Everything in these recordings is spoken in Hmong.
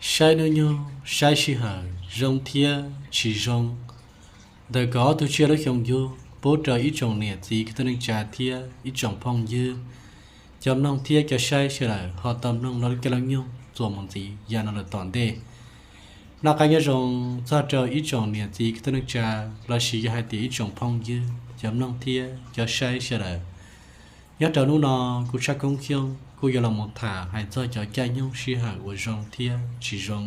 Saib hnub nyoog, saib sij hawm zoo thiab tsis zoo. Ntawm kaum ob tug tsiaj lub xyoo yug pub rau ib tsoom niam txiv kwv tij neej tsa thiab ib tsoom phooj ywg, cov mloog thiab cov saib sawv daws ho tau mloog lub caij lub nyoog txuas mus ntxiv yav no lawm tom ntej. Noj qab nyob zoo txog rau ib tsoom niam txiv kwv tij neej tsa lossis yog hais tias ib tsoom phooj ywg, cov mloog thiab cov saib sawv daws. Nyob rau hnub no, kuv Tshaj Koob Xyooj kuj yuav los mus tham hais txog cov caij nyoog sij hawm uas zoo thiab tsis zoo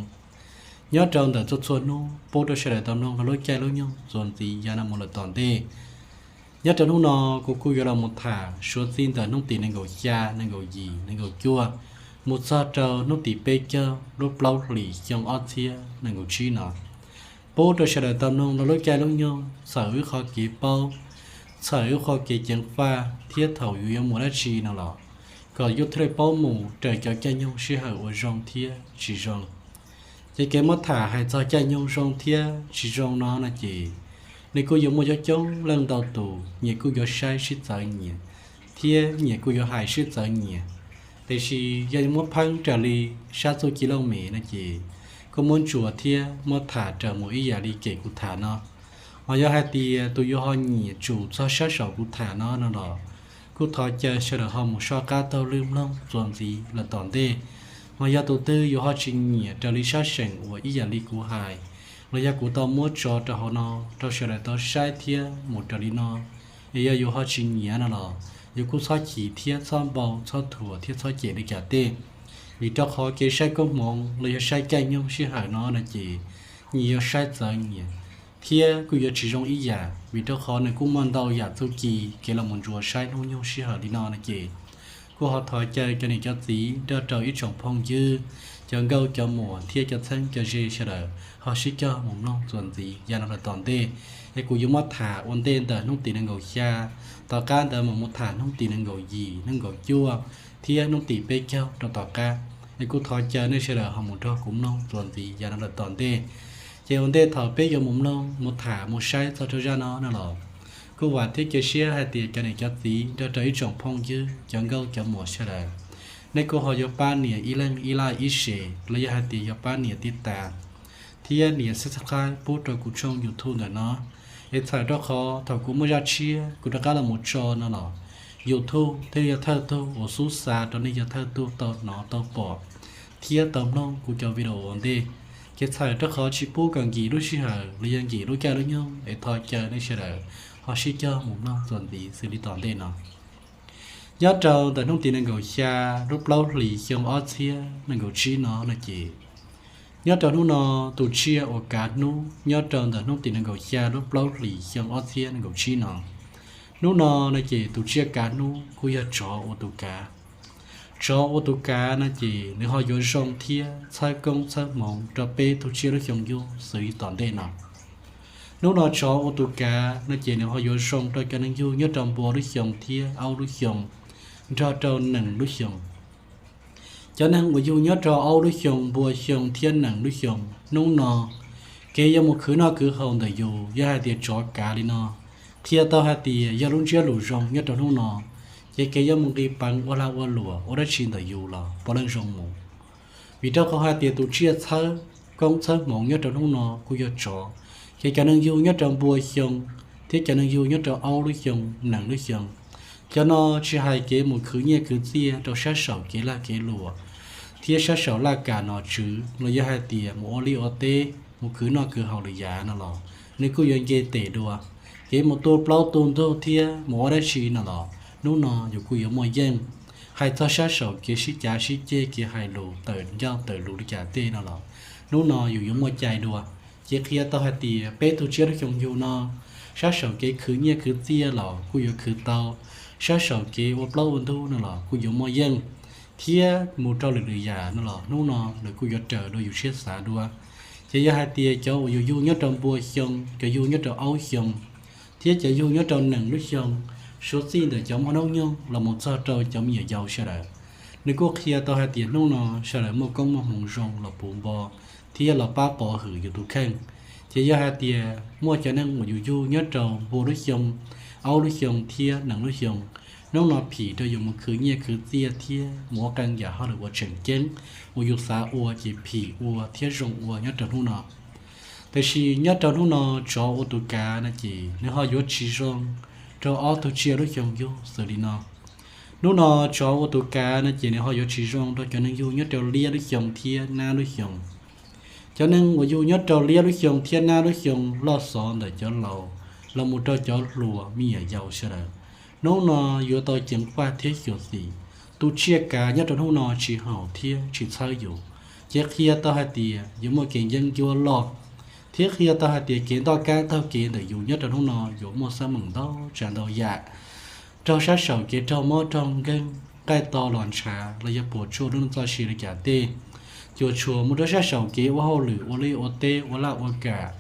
nyob rau ntawm txhua txhua hnub pub rau sawv daws tau mloog lub caij lub nyoog txuas ntxiv yav no mus lawm tom ntej. Nyob rau hnub no, kuv kuj yuav los mus tham suav txij ntawm hnub tim nees nkaum xya, nees nkaum yim, nees nkaum cuaj, mus txog rau hnub tim peb caug lub plaub hlis xyoo ob txhiab nees nkaum tsib no, pub rau sawv daws tau mloog lub caij lub nyoog txhawm wb qhov kev paub, txhawm wb qhov kev ceev faj thiab thaum yus yuav mus dab tsi no los kom yus thiaj li paub mus raws cov caij nyoog sij hawm uas zoo thiab tsis zoo. Ces kev muab tham hais txog caij nyoog zoo thiab tsis zoo no no ces, nws kuj yuav muaj coob coob leej ntau tus nyias kuj yuav saib sib txawv nyias, thiab nyias kuj yuav hais sib txawv nyias. Tiam sis yog muab pheeb raws li sab txuj ci looj mem no ces, kuj muab ntsuas thiab muab tham raws mus ib yam li kev kuv tham no. Hos yog hais tias tus yuav ho nyiam tsum txog sab saum kuv tham no no los, kuj thov caw sawv daws ho mus soj qab taug lw mloog txuas ntxiv lawm tom ntej. Hos yog tus twg yuav ho tsis nyiam raws li sab seem uas ib yam li kuv hais, los yog kuv tau muab tso rau hauv no rau sawv daws tau saib thiab mus raws li no, es yog yuav ho tsis nyiam no los, yuav kuj txhob chim thiab txhob npau txhob thuam thiab txhob cem li cas tej. Vim rau qhov kev saib koob hmoov los yog saib caij nyoog sij hawm no no ces, nyias yuav saib txawv nyias, thiab kuj yuav tsis zoo ib yam, vim rau qhov nws kuj muaj ntau yam txuj ci kev los mus ntsuas saib hnub nyoog sij hawm li no no ces, kuj ho thov caw cov niam cov txiv nrog rau ib tsoom phooj ywg, cov nkauj cov muam thiab cov txheeb cov ze sawv daws ho sib cog mus mloog txuas ntxiv yav no lawm tom ntej. Es kuv yuav muab tham ua ntej ntawm hnub tim nees nkaum xya, tom qab ntawd mam mus tham hnub tim nees nkaum yim, nees nkaum cuaj, thiab hnub tim peb caug rau tom qab. Es kuj thov caw nej sawv daws ho mus nrog kuv mloog txuas ntxiv yav no lawm tom ntej. Ces ua ntej thaum peb yuav mus mloog mus tham mus saib txog rau zaj no no los, kuj vam thiab cia siab hais tias cov niam cov txiv nrog rau ib tsoom phooj ywg, cov nkauj cov muam sawv daws, nej kuj ho yuav pab nias ib leeg ib like ib share los yog hais tias yuav pab nias tib tas thiab nias subscribe pub rau kuv tshooj YouTube ntawm no. Es txhawm rau qhov thaum kuv muaj zaj tshiab kuv rov qab los mus tso no los, YouTube thiaj yog thawj tug uas xub xa rau nej yog thawj tug tau hnov tau pom thiab tau mloog kuv cov video ua ntej. Ces txhawm rau qhov tsis pub kom nkim lub sij hawm los yog nkim lub caij lub nyoog es thov caw nej sawv daws ho sib cog mus mloog txuas ntxiv xws li tom ntej no. Nyob rau ntawm hnub tim nees nkaum xya lub plaub hlis xyoo ob txhiab nees nkaum tsib no no ces, nyob rau hnub no, tus tsiaj uas kav hnub nyob rau ntawm hnub tim nees nkaum xya lub plaub hlis xyoo ob txhiab nees nkaum tsib no, hnub no no ces tus tsiaj kav hnub kuj yog tsov ua tus kav. Tsov ua tus kav no ces nws ho yuav zoo thiab txhawb koob txhawb hmoov rau peb tug tsiaj lub xyoo yug xws li tom ntej no. Hnub no tsov ua tus kav no ces nws ho yuav zoo rau cov neeg yug nyob rau npua lub xyoo thiab aub lub xyoo, nrog rau nees lub xyoo. Cov neeg uas yug nyob rau aub lub xyoo, npua xyoo thiab nees lub xyoo, hnub no kev yuav mus khwv noj khwv haus ntawm yus yog hais tias tsov kav li no, qhia tau hais tias yog lub ntsiab lus zoo nyob rau hnub no, ces kev yuav mus nqis peev ua lag ua luam ua dab tsi ntawm yus los puav leej zoo mus. Vim rau qhov hais tias tus tsiaj txhawb koob txhawb hmoov nyob rau hnub no kuj yog tsov, ces cov neeg yug nyob rau npua xyoo thiab cov neeg yug nyob rau aub lub xyoo, nees lub xyoo, cov no tsis hais kev mus khwv nyiaj khwv txiaj rau sab saum kev lag kev luam thiab sab saum laj kam nom tswv los yog hais tias mus ua liaj ua teb, mus khwv noj khwv haus lwm yam no los, nws kuj yuav nce tes dua. Kev mus tua plaub tua ntug thiab mus ua dab tsi no los, hnub no yus kuj yuav muaj yeej. Hais txog sab saum kev sib cav sib ceg, kev hais lus tawm ncauj tawm lus li cas tej no los, hnub no yus yuav muaj cai dua. Ces qhia tau hais tias peb tug tsiaj lub xyoo yug no, sab saum kev khwv nyiaj khwv txiaj los kuj yuav khwv tau, sab saum kev ua plaub ua ntug no los kuj yuav muaj yeej, thiab mus rau lwm lwm yam no los hnub no nws kuj yuav raws dua yus siab xav dua. Ces yog hais tias cov uas yus yug nyob rau npua xyoo, cov yug nyob rau aub xyoo, thiab cov yug nyob rau nees lub xyoo, suav txij ntawm cov muaj hnub nyoog los mus txog rau cov me nyuam yaus sawv daws, nws kuj qhia tau hais tias hnub no sawv daws muaj koob muaj hmoov zoo los puv npo thiab los pab pov hwm yus tus kheej. Ces yog hais tias muaj cov neeg uas yus yug nyob rau npua lub xyoo, aub lub xyoo thiab nees lub xyoo, Hnub no phim rau yus mus khwv nyiaj khwv txiaj thiab mus ua qee yam hauj lwm uas tseem ceeb uas yus xav ua ces phim ua thiab zoo ua nyob rau hnub no. Tiam sis nyob rau hnub no tsov ua tus kav no ces nws ho yuav tsis zoo rau ob tug tsiaj lub xyoo yug xws li no. Hnub no tsov ua tus kav no ces nws ho yuav tsis zoo rau cov neeg yug nyob rau liab lub xyoo thiab nab lub xyoo. Cov neeg uas yug nyob rau liab lub xyoo thiab nab lub xyoo loj xov ntawm cov laus los mus rau cov hluas me nyuam yaus sawv daws, hnub no yuav tau ceev faj thiab xyuam xim. Tus tsiaj kav nyob rau hnub no tsis haum thiab tsis txhawb yus, ces qhia tau hais tias yuav muaj kev yeeb ncuab loj, thiab qhia tau hais tias kev ntoj kab taug kev ntawm yus nyob rau hnub no yuav muaj xab meem ntau tsav ntau yam. Raug sab saum kev raug mob raug nkeeg, nqaij to los ntshav los yog puas tsuaj lub neej txoj sia li cas tej, cuam tshuam mus rau sab saum kev ua hauj lwm ua liaj ua teb ua laj ua kam,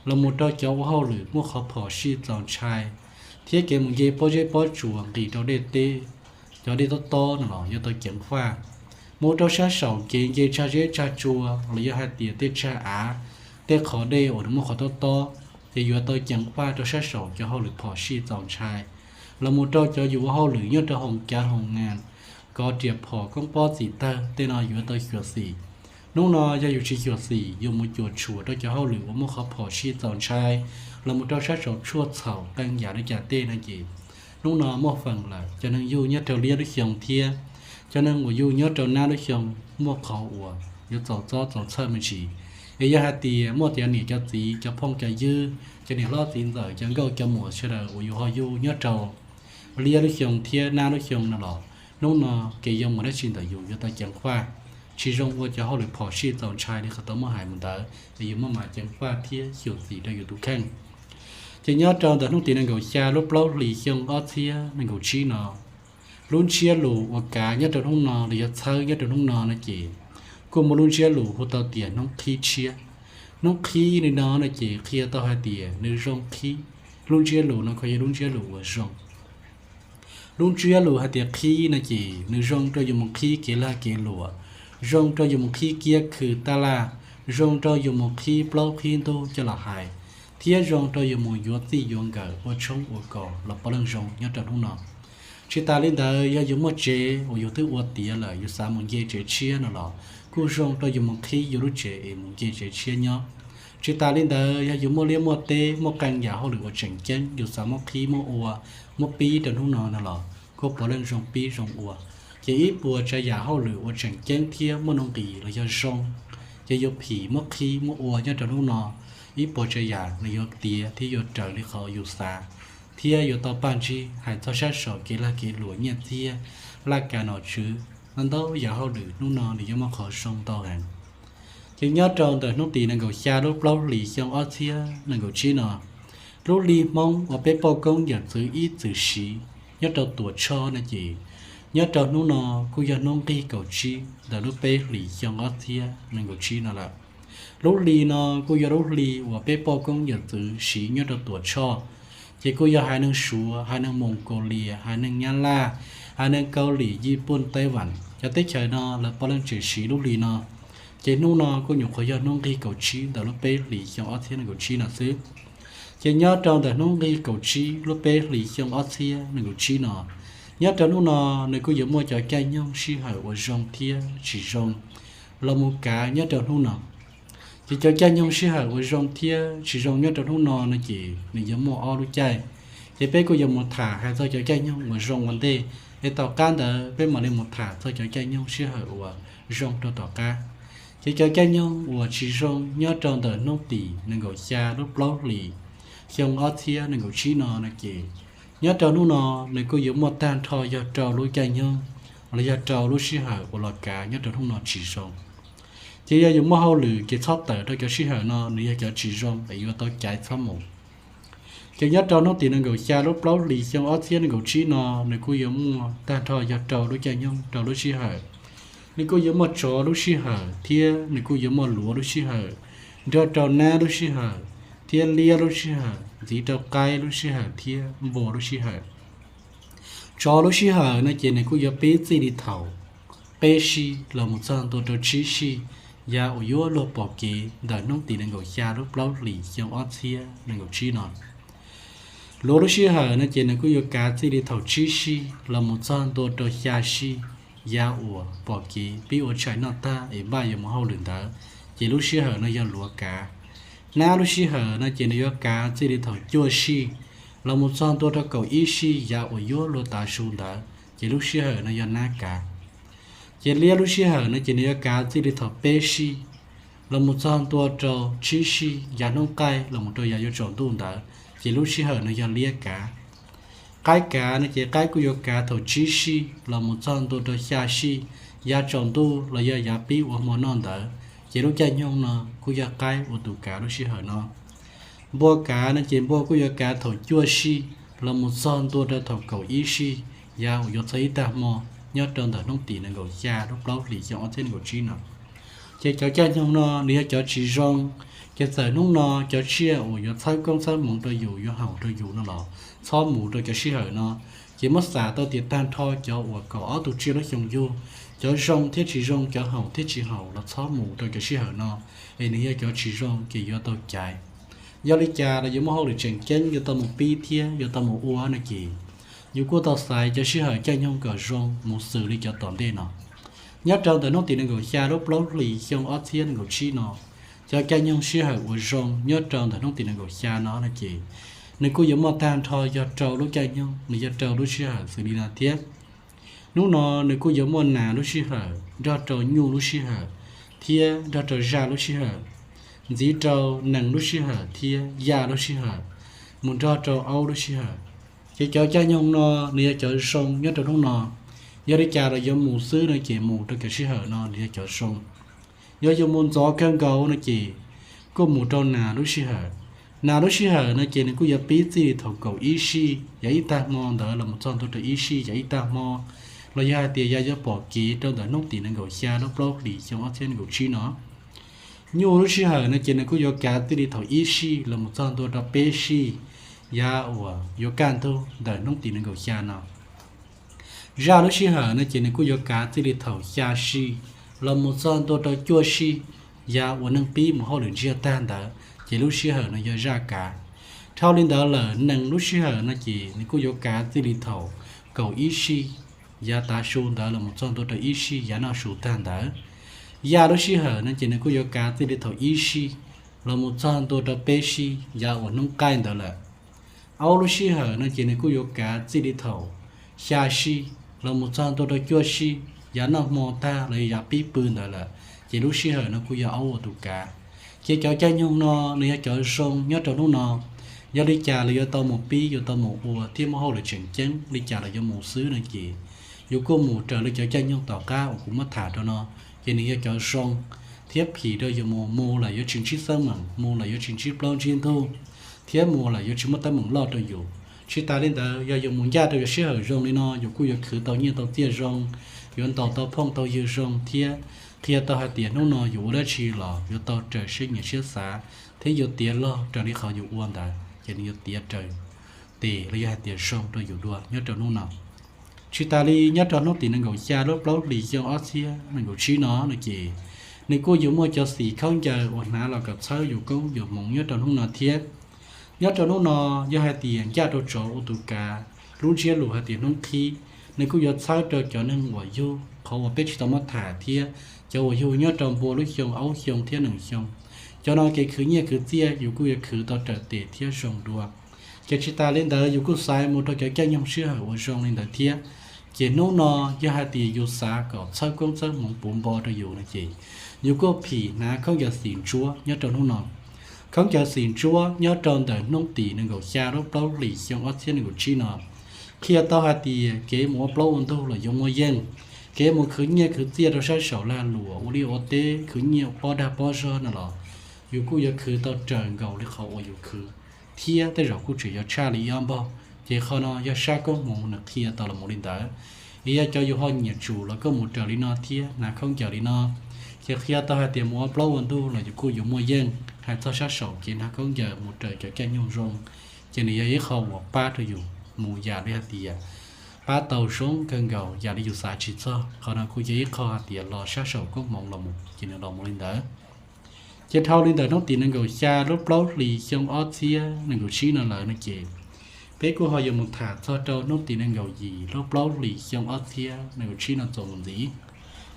los mus rau cov ua hauj lwm muaj qhov phom sij txaus ntshai, thiab kev mus nce pob zeb pob tsuas nqis rau dej teb, cov dej tob tob no los yuav tau ceev faj. Mus rau sab saum kev nce tsag zeb tsag tsua los yog hais tias tej tsag av, tej qhov dej uas nws muaj qhov tob tob, ces yuav tau ceev faj rau sab saum cov hauj lwm phom sij txaus ntshai, los mus rau cov yus ua hauj lwm nyob rau hoo cav hoo nas, kov riam phom koob pob txim tawg tej no yuav tau xyuam xim. Hnub no yog yus tsis xyuam xim yus mus cuam tshuam rau cov hauj lwm uas muaj qhov phom sij txaus ntshai, los mus rau sab saum tshuaj txhaum qee yam li cas tej no ces hnub no muaj feem lawm cov neeg yug nyob rau liab lub xyoo thiab cov neeg uas yug nyob rau nab lub xyoo muaj qhov uas yuav txaus txob txaus txhawj me ntsis. Es yog hais tias muaj cov niam cov txiv cov phooj cov ywg cov niam hlob txiv ntxawm cov nkauj cov muam sawv daws uas yus ho yug nyob rau liab lub xyoo thiab nab lub xyoo no los hnub no kev yuav mus dab tsi ntawm yus yuav tau ceev faj, tsis zoo ua cov hauj lwm phom sij txaus ntshai li qhov tau muab hais mus ntawd es yus muaj mas ceev faj thiab xyuam xim rau yus tus kheej. Ces nyob rau ntawm hnub tim nees nkaum xya lub plaub hlis xyoo ob txhiab nees nkaum tsib no, lub ntsiab lus uas kav nyob rau hnub no los yog txhawb nyob rau hnub no no ces kuj muaj lub ntsiab lus hu tau tias hnub qhib tshiab. Hnub qhib li no no ces qhia tau hais tias nws zoo qhib. Lub ntsiab lus no kuj yog lub ntsiab lus uas zoo. Lub ntsiab lus hais tias qhib no ces nws zoo rau yus mus qhib kev lag kev luam, zoo rau yus mus qhib kiab khw taj laj, zoo rau yus mus qhib plaub qhib ntug coj los hais, thiab zoo rau yus mus yuav txij yuav nkawm ua tshoob ua kos los puav leej zoo nyob rau hnub no. Tsis tas li ntawd yog yus muaj tsev uas yus twb ua tiav lawm yus xav mus nce tsev tshiab no los kuj zoo rau yus mus qhib yus lub tsev es mus nce tsev tshiab nyob. Tsis tas li ntawd yog yus muaj liaj muaj teb muaj qee yam hauj lwm uas tseem ceeb yus xav muab qhib muab ua, muab pib rau hnub no no los kuj puav leej zoo pib zoo ua. Ces ib puas tsav yam hauj lwm uas tseem ceeb thiab muaj nuj nqis los yog zoo, ces yus phim muab qhib muab ua nyob rau hnub no, ib puas tsav yam nws yuav tiav thiab yuav raws li qhov yus xav, thiab yuav tau paj ntsig hais txog sab saum kev lag kev luam nyiaj txiag, laj kam nom tswv, ntau ntau yam hauj lwm hnub no nws yuav muaj qhov zoo ntau heev. Ces nyob rau ntawm hnub tim nees nkaum xya lub plaub hlis xyoo ob txhiab nees nkaum tsib no, lub hli Hmoob uas peb poj koob yawm txwv ib txwm siv nyob rau Tuam Tshoj no ces nyob rau hnub no kuj yog hnub nqig kaum tsib ntawm lub peb hlis xyoo ob txhiab nees nkaum tsib no lawm. Lub hli no kuj yog lub hli uas peb poj koob yawm txwv siv nyob rau Tuam Tshoj, ces kuj yog haiv neeg Suav, haiv neeg Moos Kaus Lias, haiv neeg Nyab Laj, haiv neeg Kaus Lim, Yij Pooj, Taiv Vam, cov teb chaws no lawv puav leej tseem siv lub hli no. Ces hnub no kuj nyuam qhuav yog hnub nqig kaum tsib ntawm lub peb hlis xyoo ob txhiab nees nkaum tsib no xwb. Ces nyob rau ntawm hnub nqig kaum tsib lub peb hlis xyoo ob txhiab nees nkaum tsib no, nyob rau hnub no nws kuj yuav muaj cov caij nyoog sij hawm uas zoo thiab tsis zoo los mus kav nyob rau hnub no. Ces cov caij nyoog sij hawm uas zoo thiab tsis zoo nyob rau hnub no no ces nws yuav muaj ob lub caij. Ces peb kuj yuav mus tham hais txog cov caij nyoog uas zoo ua ntej, es tom qab ntawd peb mam li mus tham txog cov caij nyoog sij hawm uas zoo rau tom qab. Ces cov caij nyoog uas tsis zoo nyob rau ntawm hnub tim nees nkaum xya lub plaub hlis xyoo ob txhiab nees nkaum tsib no no ces nyob rau hnub no nws kuj yuav muaj tag nrho yog rau lub caij nyoog los yog rau lub sij hawm uas los kav nyob rau hnub no tsis zoo. Ces yog yus muaj hauj lwm ces txhob tawm rau cov sij hawm no, nws yog cov tsis zoo es yuav tau caiv txhob mus. Ces nyob rau hnub tim nees nkaum xya lub plaub hlis xyoo ob txhiab nees nkaum tsib no, nws kuj yuav muaj tag nrho yog rau lub caij nyoog rau lub sij hawm. Nws kuj yuav muaj tsov lub sij hawm thiab nws kuj yuav muaj luav lub sij hawm, nrog rau nab lub sij hawm, thiab liab lub sij hawm, ntxiv rau qaib lub sij hawm thiab npua lub sij hawm. Tsov lub sij hawm no ces nws kuj yuav pib txij li thaum peb sij los mus txog ntua rau tsib sij, yav uas yuav luag pom kev ntawm hnub tim nees nkaum xya lub plaub hlis xyoo ob txhiab nees nkaum tsib no. Luav lub sij hawm no ces nws kuj yuav kav txij li thaum tsib sij los mus txog ntua rau xya sij, yav uas pom kev pib ua tshais noj tag es npaj yuav mus hauj lwm ntawd, ces lub sij hawm no yog luav kav. Nab lub sij hawm no ces nws yuav kav txij li thaum cuaj sij los mus txog ntua rau kaum ib sij yav uas yuav luag tav su ntawd, ces lub sij hawm no yog nab kav. Ces liab lub sij hawm no ces nws yuav kav txij li thaum peb sij los mus txog ntua rau tsib sij yav hnub qaij los mus rau yav yuav tsaus ntuj ntawd, ces lub sij hawm no yog liab kav. Qaib kav no ces qaib kuj yuav kav thaum tsib sij los mus txog ntua rau xya sij yav tsaus ntuj los yog yav pib ua hmo noj ntawd, ces lub caij nyoog no kuj yog qaib ua tus kav lub sij hawm no. Npua kav no ces npua kuj yuav kav thaum cuaj sij los mus txog ntua rau thaum kaum ib sij yav uas yuav txog ib tag hmo nyob rau ntawm hnub tim nees nkaum xya lub plaub hlis xyoo ob txhiab nees nkaum tsib no. Ces cov caij nyoog no nws yog cov tsis zoo, ces txawm hnub no cov tsiaj uas yuav txhawb koob txhawb hmoov rau yus yuav haum rau yus no los txhob mus rau cov sij hawm no. Ces muab xam tau tias tag nrho cov uas kaum ob tug tsiaj lub xyoo yug, cov zoo thiab tsis zoo, cov haum thiab tsis haum los txhob mus rau cov sij hawm no, es nws yog cov tsis zoo ces yuav tau caiv. Yog li cas los yuav muaj hauj lwm tseem ceeb yuav tau mus pib thiab yuav tau mus ua no ces yus kuj tau xaiv cov sij hawm caij nyoog kom zoo mus xws li cov tom ntej no. Nyob rau ntawm hnub tim nees nkaum xya lub plaub hlis xyoo ob txhiab nees nkaum tsib no, cov caij nyoog sij hawm uas zoo nyob rau ntawm hnub tim nees nkaum xya no no ces nws kuj yuav muaj tag nrho yog rau lub caij nyoog, nws yog rau lub sij hawm xws li no thiab. Hnub no nws kuj yuav muaj nas lub sij hawm nrog rau nyuj lub sij hawm thiab nrog rau zaj lub sij hawm, ntxiv rau nees lub sij hawm thiab yaj lub sij hawm, mus nrog rau aub lub sij hawm. Ces cov caij nyoog no nws yog cov zoo nyob rau hnub no. Yog li cas los yuav mus xwb no ces mus rau cov sij hawm no nws yog cov zoo. Yog yuav mus ntxov kawg nkaus no ces kuj mus rau nas lub sij hawm. Nas lub sij hawm no ces nws kuj yuav pib txij li thaum kaum ib sij yav ib tag hmo ntawd los mus txog ntua rau ib sij yav ib tag hmo, los yog hais tias yog yuav pom kev rau ntawm hnub tim nees nkaum xya lub plaub hlis xyoo ob txhiab nees nkaum tsib no. Nyuj lub sij hawm no ces nws kuj yuav kav txij li thaum ib sij los mus txog ntua rau peb sij yav uas yuav kaj ntug ntawm hnub tim nees nkaum xya no. Zaj lub sij hawm no ces nws kuj yuav kav txij li thaum xya sij los mus txog ntua rau cuaj sij yav uas neeg pib mus hauj lwm ntsiag tag ntawd, ces lub sij hawm no yog zaj kav. Dhau li ntawd lawm nees lub sij hawm no ces nws kuj yuav kav txij li thaum kaum ib sij yav tav su ntawd los mus txog ntua rau ib sij yav noj su tag ntawd. Yaj lub sij hawm no ces nws kuj yuav kav txij li thaum ib sij los mus txog ntua rau peb sij yav uas hnub qaij ntawd lawm. Aub lub sij hawm no ces nws kuj yuav kav txij li thaum xya sij los mus txog ntua rau cuaj sij yav noj hmo tag los yog yav pib pw ntawd lawm, ces lub sij hawm no kuj yog aub ua tus kav. Ces cov caij nyoog no nws yog cov zoo nyob rau hnub no. Yog li cas los yuav tau mus pib, yuav tau mus ua thiab muaj hauj lwm tseem ceeb li cas los yuav mus xwb no ces yus kuj mus raws li cov caij nyoog tom qab uas kuv muab tham rau no, ces nws yog cov zoo thiab phim rau yus mus. Mus lawm yuav tsis ntsib xab meem, mus lawm yuav tsis ntsib plaub ntsib ntug, thiab mus lawm yuav tsis muaj teeb meem loj rau yus. Tsis tas li ntawd, yog yus mus ncaj rau yus sij hawm zoo li no, yus kuj yuav khwv tau nyiaj tau txiaj zoo, yuav ntaus tau phooj tau ywg zoo thiab qhia tau hais tias hnub no yus ua dab tsi los yuav tau raws siab nyiam siab xav thiab yuav tiav log raws li qhov yus ua ntawd, ces nws yuav tiav raws tes los yog hais tias zoo rau yus dua nyob rau hnub no. Tsis tas li, nyob rau hnub tim nees nkaum xya lub plaub hlis xyoo ob txhiab nees nkaum tsib no no ces nws kuj yuav muaj cov xim khaub ncaws uas hnav los kom txhawb yus koob yus hmoov nyob rau hnub no thiab. Nyob rau hnub no, yog hais tias ncaj rau tsov ua tus kav, lub ntsiab lus hais tias hnub qhib, nws kuj yuav txhawb rau cov neeg uas yug qhov uas peb tsis tau muab tham thiab cov uas yug nyob rau npua lub xyoo, aub xyoo thiab nees xyoo. Cov no kev khwv nyiaj khwv txiaj yus kuj yuav khwv tau raws tes thiab zoo dua. Ces tsis tas li ntawd, yus kuj xaiv mus rau cov caij nyoog sij hawm uas zoo li ntawd thiab. Ces hnub no, yog hais tias yus xav kom txhawb koob txhawb hmoov puv npo rau yus no ces yus kuj phim hnav khaub ncaws xim ntsuab nyob rau hnub no. Khaub ncaws xim ntsuab nyob rau ntawm hnub tim nees nkaum xya lub plaub hlis xyoo ob txhiab nees nkaum tsib no qhia tau hais tias kev mus ua plaub ua ntug los yuav muaj yeej, kev mus khwv nyiaj khwv txiaj rau sab saum lag luam ua liaj ua teb khwv nyiaj pob dag pob zog no los yus kuj yuav khwv tau raws nkaus li qhov uas yus khwv, thiab tej zaum kuj tseem yuav tshaj li ib ob npaug. Ces qhov no yog sab koob hmoov nws qhia tau los mus li ntawd. Es yog cov yus ho nyiam tsum los koj mus raws li no thiab hnav khaub ncaws li no, ces qhia tau hais tias mus ua plaub ua ntug los yus kuj yuav muaj yeej. Hais txog sab saum kev hnav khaub ncaws mus raws cov caij nyoog zoo, ces nws yog ib qho uas pab rau yus mus yam li hais tias pab tau zoo kawg nkaus yam li yus xav tsis txog. Qhov no kuj yog ib qho hais tias los sab saum koob hmoov los mus, ces nws los mus li ntawd. Ces dhau li ntawm hnub tim nees nkaum xya lub plaub hlis xyoo ob txhiab nees nkaum tsib no lawm no ces, Peb kuj ho yuav mus tham txog rau hnub tim nees nkaum yim lub plaub hlis xyoo ob txhiab nees nkaum tsib no txuas mus ntxiv.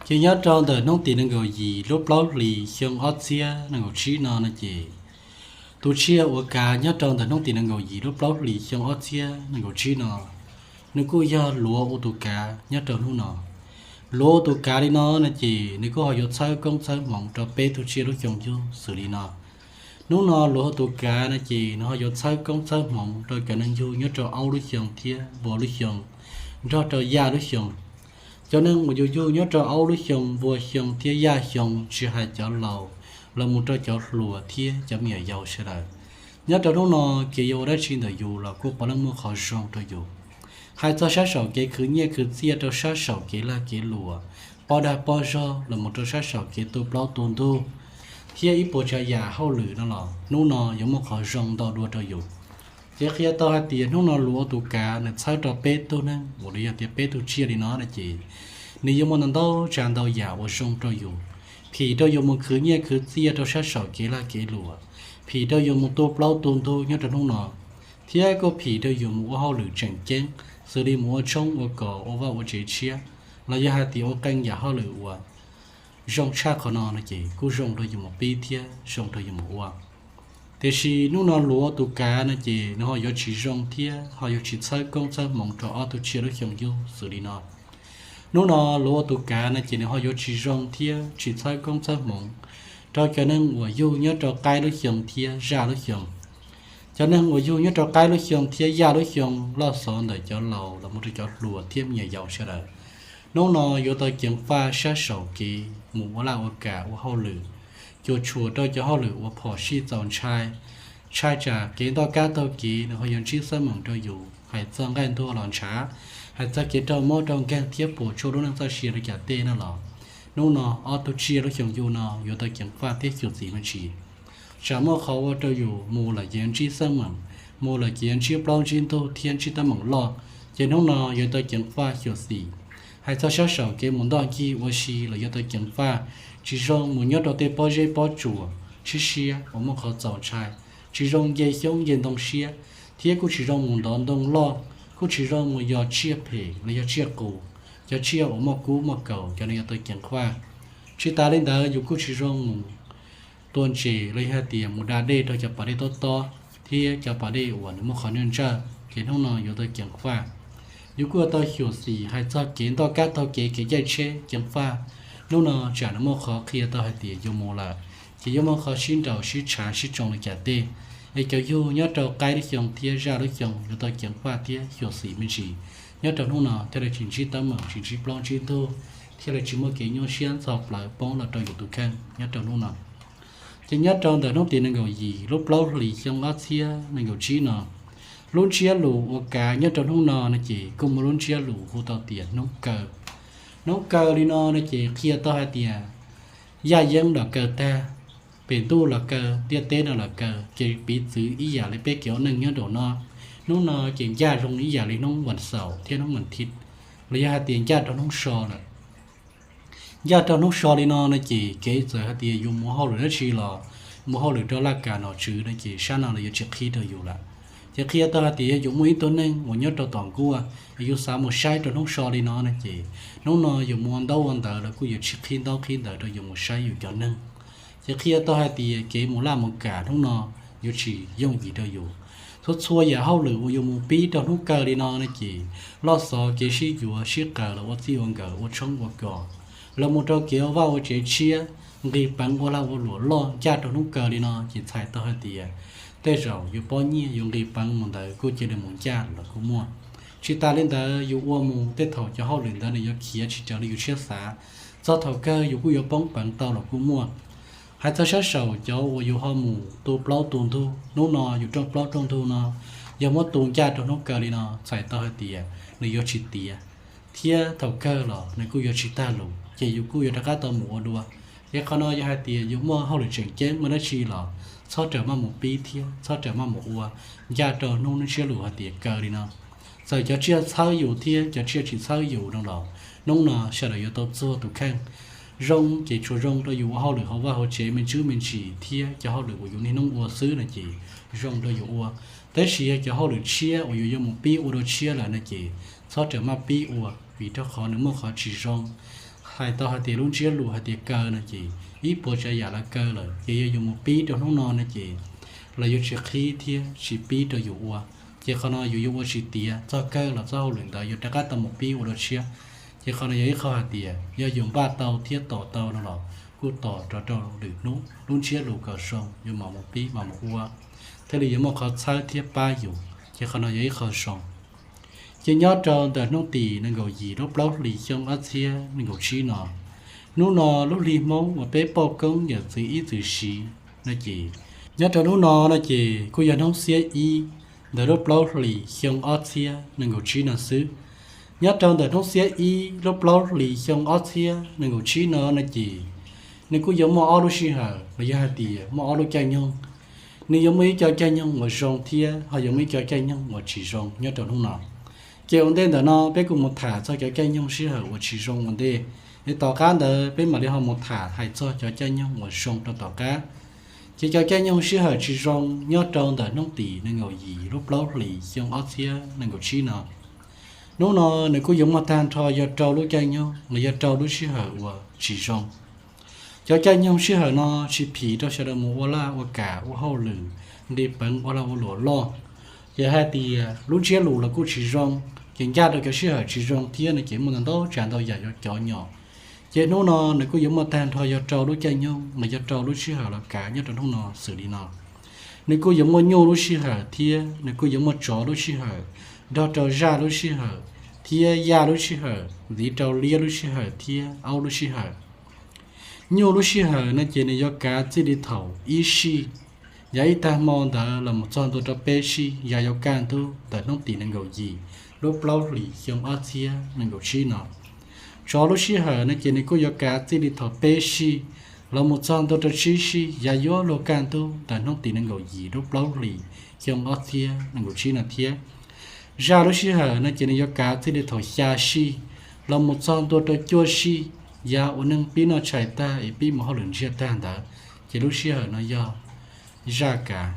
Ces nyob rau ntawm hnub tim nees nkaum yim lub plaub hlis xyoo ob txhiab nees nkaum tsib no no ces tus tsiaj uas kav nyob rau ntawm hnub tim nees nkaum yim lub plaub hlis xyoo ob txhiab nees nkaum tsib no, nws kuj yog luav ua tus kav nyob rau hnub no. Luav ua tus kav li no no ces nws kuj ho yuav txhawb koob txhawb hmoov rau peb tug tsiaj lub xyoo yug xws li no. Hnub no luav ua tus kav no ces nws ho yuav txhawb koob txhawb hmoov rau cov neeg yug nyob rau aub lub xyoo thiab npua lub xyoo, nrog rau yaj lub xyoo. Cov neeg uas yus yug nyob rau aub lub xyoo, npua xyoo thiab yaj xyoo, tsis hais cov laus los mus rau cov hluas thiab cov me nyuam yaus sawv daws, nyob rau hnub no kev yuav ua dab tsi ntawm yus los kuj puav leej muaj qhov zoo rau yus. Hais txog sab saum kev khwv nyiaj khwv txiaj rau sab saum kev lag kev luam, poj dag poj zog los mus rau sab saum kev tu plaub tu ntug thiab ib puas tsav yam hauj lwm no los hnub no yuav muaj qhov zoo ntau dua rau yus. Ces qhia tau hais tias hnub no luav ua tus kav nws txhawb rau peb tug neeg uas los yog tias peb tug tsiaj li no no ces nws yuav muaj ntau ntau tsav ntau yam uas zoo rau yus, phim rau yus mus khwv nyiaj khwv txiaj rau sab saum kev lag kev luam, phim rau yus mus tu plaub tu ntug nyob rau hnub no, thiab kuj phim rau yus mus ua hauj lwm tseem ceeb xws li mus ua tshoob ua kos ua vaj ua tsev tshiab, los yog hais tias ua qee yam hauj lwm uas zoo tshaj qhov no no ces kuj zoo rau yus mus pib thiab zoo rau yus mus ua. Tiam sis hnub no luav ua tus kav no ces nws ho yuav tsis zoo thiab ho yuav tsis txhawb koob txhawb hmoov rau ob tug tsiaj lub xyoo yug xws li no. Hnub no luav ua tus kav no ces nws ho yuav tsis zoo thiab tsis txhawb koob txhawb hmoov rau cov neeg uas yug nyob rau qaib lub xyoo thiab zaj lub xyoo. Cov neeg uas yug nyob rau qaib lub xyoo thiab yaj lub xyoo, loj xov ntawm cov laus los mus rau cov hluas thiab me nyuam yaus sawv daws, hnub no yuav tau ceev faj sab saum kev mus ua laj ua kam ua hauj lwm, cuam tshuam rau cov hauj lwm uas phom sij txaus ntshai. Ntshai tsam kev ntoj kab taug kev nws ho yuav ntsib xab meem rau yus, hais txog nqaij ntuag los ntshav, hais txog kev raug mob raug nkeeg thiab puas tsuaj lub neej txoj sia rau cas tej no los, hnub no ob tug tsiaj lub xyoo yug no yuav tau ceev faj thiab xyuam xim me ntsis. Tsam muaj qhov ua rau yus mus lawm ces yuav ntsib xab meem, mus lawm ces yuav ntsib plaub ntsib ntug thiab ntsib teeb meem loj, ces hnub no yuav tau ceev faj xyuam xim. Hais txog sab saum kev mus ntoj ncig ua si los yuav tau ceev faj, tsis zoo mus nyob rau tej pob zeb pob tsuas siab siab uas muaj qhov txaus ntshai, tsis zoo nce xyoob nce ntoo siab, thiab kuj tsis zoo mus ntov ntoo loj, kuj tsis zoo mus yos tsiaj phem los yog tsiaj qus, cov tsiaj uas muaj kub muaj kaus cov no yuav tau ceev faj. Tsis tas li ntawd yus kuj tsis zoo mus tua ntses los yog hais tias mus da dej rau cov pas dej tob tob thiab cov pas dej uas nws muaj qhov ntsawj ntsawj, ces hnub no yuav tau ceev faj. Yus kuj yuav tau xyuam xim hais txog kev ntoj kab taug kev, kev caij tsheb ceev faj. Hnub no tsam nws muaj qhov qhia tau hais tias yus mus lawm, ces yuav muaj qhov sib nraus sib tshav sib tsoo li cas tej, es cov yug nyob rau qaib lub xyoo thiab zaj lub xyoo yuav tau ceev faj thiab xyuam xim me ntsis nyob rau hnub no thiaj li tsis ntsib teeb meem, tsis ntsib plaub ntsib ntug, thiaj li tsis muaj kev nyuaj siab ntxhov plawv poob los rau yus tus kheej nyob rau hnub no. Ces nyob rau ntawm hnub tim nees nkaum yim lub plaub hlis xyoo ob txhiab nees nkaum tsib no, lub ntsiab lus uas kav nyob rau hnub no no ces kuj muaj lub ntsiab lus hu tau tias hnub kaw. Hnub kaw li no no ces qhia tau hais tias yaj yeeb los kaw tag, pem ntuj los kaw, ntiaj teb no los kaw, ces piv txwv ib yam li peb kev ua neej nyob nraum no. Hnub no ces ncaj zoo ib yam li hnub vas xaum thiab hnub vas thiv, los yog hais tias ncaj rau hnub so lawm. Ncaj rau hnub so li no no ces kev txawm hais tias yus mus hauj lwm dab tsi los, mus hauj lwm rau laj kam nom tswv no ces sab no los yuav tsis qhib rau yus lawm. Ces qhia tau hais tias yog yus muaj ib tug neeg uas nyob rau tom nkuaj, yus xav mus saib rau hnub so li no no ces hnub no yus mus ua ntaub ua ntawv los kuj yuav tsis qhib ntaub qhib ntawv rau yus mus saib yus cov neeg. Ces qhia tau hais tias kev mus laj mus kam hnub no yuav tsis yooj yim rau yus. Txhua txhua yam hauj lwm uas yus mus pib rau hnub kaw li no no ces loj xov kev sib yuav sib qawm los ua txij ua nkawm ua tshoob ua kos, los mus rau kev ua vaj ua tsev tshiab, nqis peev ua lag ua luam loj ncaj rau hnub kaw li no ces txhais tau hais tias tej zaum yus pob nyiaj yus nqis peev mus ntawd kuj cia li mus ncaj los kuj muaj. Tsis tas li ntawd yus ua mus tej thaum cov hauj lwm ntawd nws yuav khiav tsis raws li yus siab xav, txog thaum kawg yus kuj yuav poob peev tau los kuj muaj. Hais txog sab saum cov uas yus ho mus tu plaub tu ntug, hnub no yus rooj plaub rooj ntug no yog muab tu ncaj rau hnub kaw li no txhais tau hais tias nws yuav tsis tiav, thiab thaum kawg los nws kuj yuav tsis tag lus ces yus kuj yuav rov qab tau mus ua dua. Ces qhov no yog hais tias yus muaj hauj lwm tseem ceeb muaj dab tsi los txhob rawm maj mus pib thiab txhob rawm maj mus ua ncaj rau hnub ntsiab lus hais tias kaw li no. Txawm cov tsiaj txhawb yus thiab cov tsiaj tsis txhawb yus no los hnub no sawv daws yuav tau txuag tus kheej. Zoo ces tsuas zoo rau yus ua hauj lwm hauv vaj hauv tsev me ntsis me ntsis thiab cov hauj lwm uas yus niaj hnub ua xwb no ces zoo rau yus ua. Tab sis yog cov hauj lwm tshiab uas yus yuav mus pib ua dua tshiab lawm no ces txhob rawm maj pib ua, vim rau qhov nws muaj qhov tsis zoo. Hais tau hais tias lub ntsiab lus hais tias kaw no ces ib puas tsav yam los kaw lawm, ces yog yus mus pib rau hnub no no ces lawv yuav tsis qhib thiab tsis pib rau yus ua. Ces qhov no yus yuav ua tsis tiav, txog kawg los txoj hauj lwm ntawd yuav rov qab tau mus pib ua dua tshiab. Ces qhov no yog ib qho hais tias yog yus npaj tau thiab tos tau no los kuj tos rov rau lwm hnub lub ntsiab lus kom zoo yus mam mus pib mam mus ua, thiaj li yuav muaj qhov txhawb thiab pab yus. Ces qhov no yog ib qho zoo. Ces nyob rau ntawm hnub tim nees nkaum yim lub plaub hlis xyoo ob txhiab nees nkaum tsib no, hnub no lub hli Hmoob uas peb poj koob yawm txwv ib txwm siv no ces, nyob rau hnub no no ces kuj yog hnub xiab ib ntawm lub plaub hlis xyoo ob txhiab nees nkaum tsib no xwb. Nyob rau ntawm hnub xiab ib lub plaub hlis xyoo ob txhiab nees nkaum tsib no no ces nws kuj yuav muaj ob lub sij hawm los yog hais tias muaj ob lub caij nyoog. Nws yuav muaj ib co caij nyoog uas zoo thiab ho yuav muaj ib co caij nyoog uas tsis zoo nyob rau hnub no. Ces ua ntej ntawm no peb kuj mus tham txog cov caij nyoog sij hawm uas tsis zoo ua ntej, es tom qab ntawd peb mam li ho mus tham hais txog cov caij nyoog uas zoo rau tom qab. Ces cov caij nyoog sij hawm tsis zoo nyob rau ntawm hnub tim nees nkaum yim lub plaub hlis xyoo ob txhiab nees nkaum tsib no, hnub no nws kuj yuav muaj tag nrho yog rau lub caij nyoog los yog rau lub sij hawm uas tsis zoo. Cov caij nyoog sij hawm no tsis phim rau sawv daws mus ua laj ua kam ua hauj lwm, nqis peev ua lag ua luam loj. Ces hais tias lub ntsiab lus los kuj tsis zoo, ces ncaj rau cov sij hawm tsis zoo thiab no ces muaj ntau ntau tsav ntau yam yuav cov nyom. Ces hnub no nws kuj yuav muaj tag nrho yog rau lub caij nyoog los yog rau lub sij hawm los kav nyob rau hnub no xws li no. Nws kuj yuav muaj nyuj lub sij hawm thiab nws kuj yuav muaj tsov lub sij hawm, nrog rau zaj lub sij hawm, thiab yaj lub sij hawm ntxiv rau liab lub sij hawm thiab aub lub sij hawm. Nyuj lub sij hawm no ces nws yuav kav txij li thaum ib sij yav ib tag hmo ntawd los mus txog ntua rau peb sij yav yuav kaj ntug ntawm hnub tim nees nkaum yim lub plaub hlis xyoo ob txhiab nees nkaum tsib no. Tsov lub sij hawm no ces nws kuj yuav kav txij li thaum peb sij los mus txog ntua rau tsib sij yav yuav luag kaj ntug ntawm hnub tim nees nkaum yim lub plaub hlis xyoo ob txhiab nees nkaum tsib no thiab. Zaj lub sij hawm no ces nws yuav kav txij li thaum xya sij los mus txog ntua rau cuaj sij yav uas neeg pib noj tshais tag es pib mus hauj lwm ntsiag tag ntawd, ces lub sij hawm no yog zaj kav.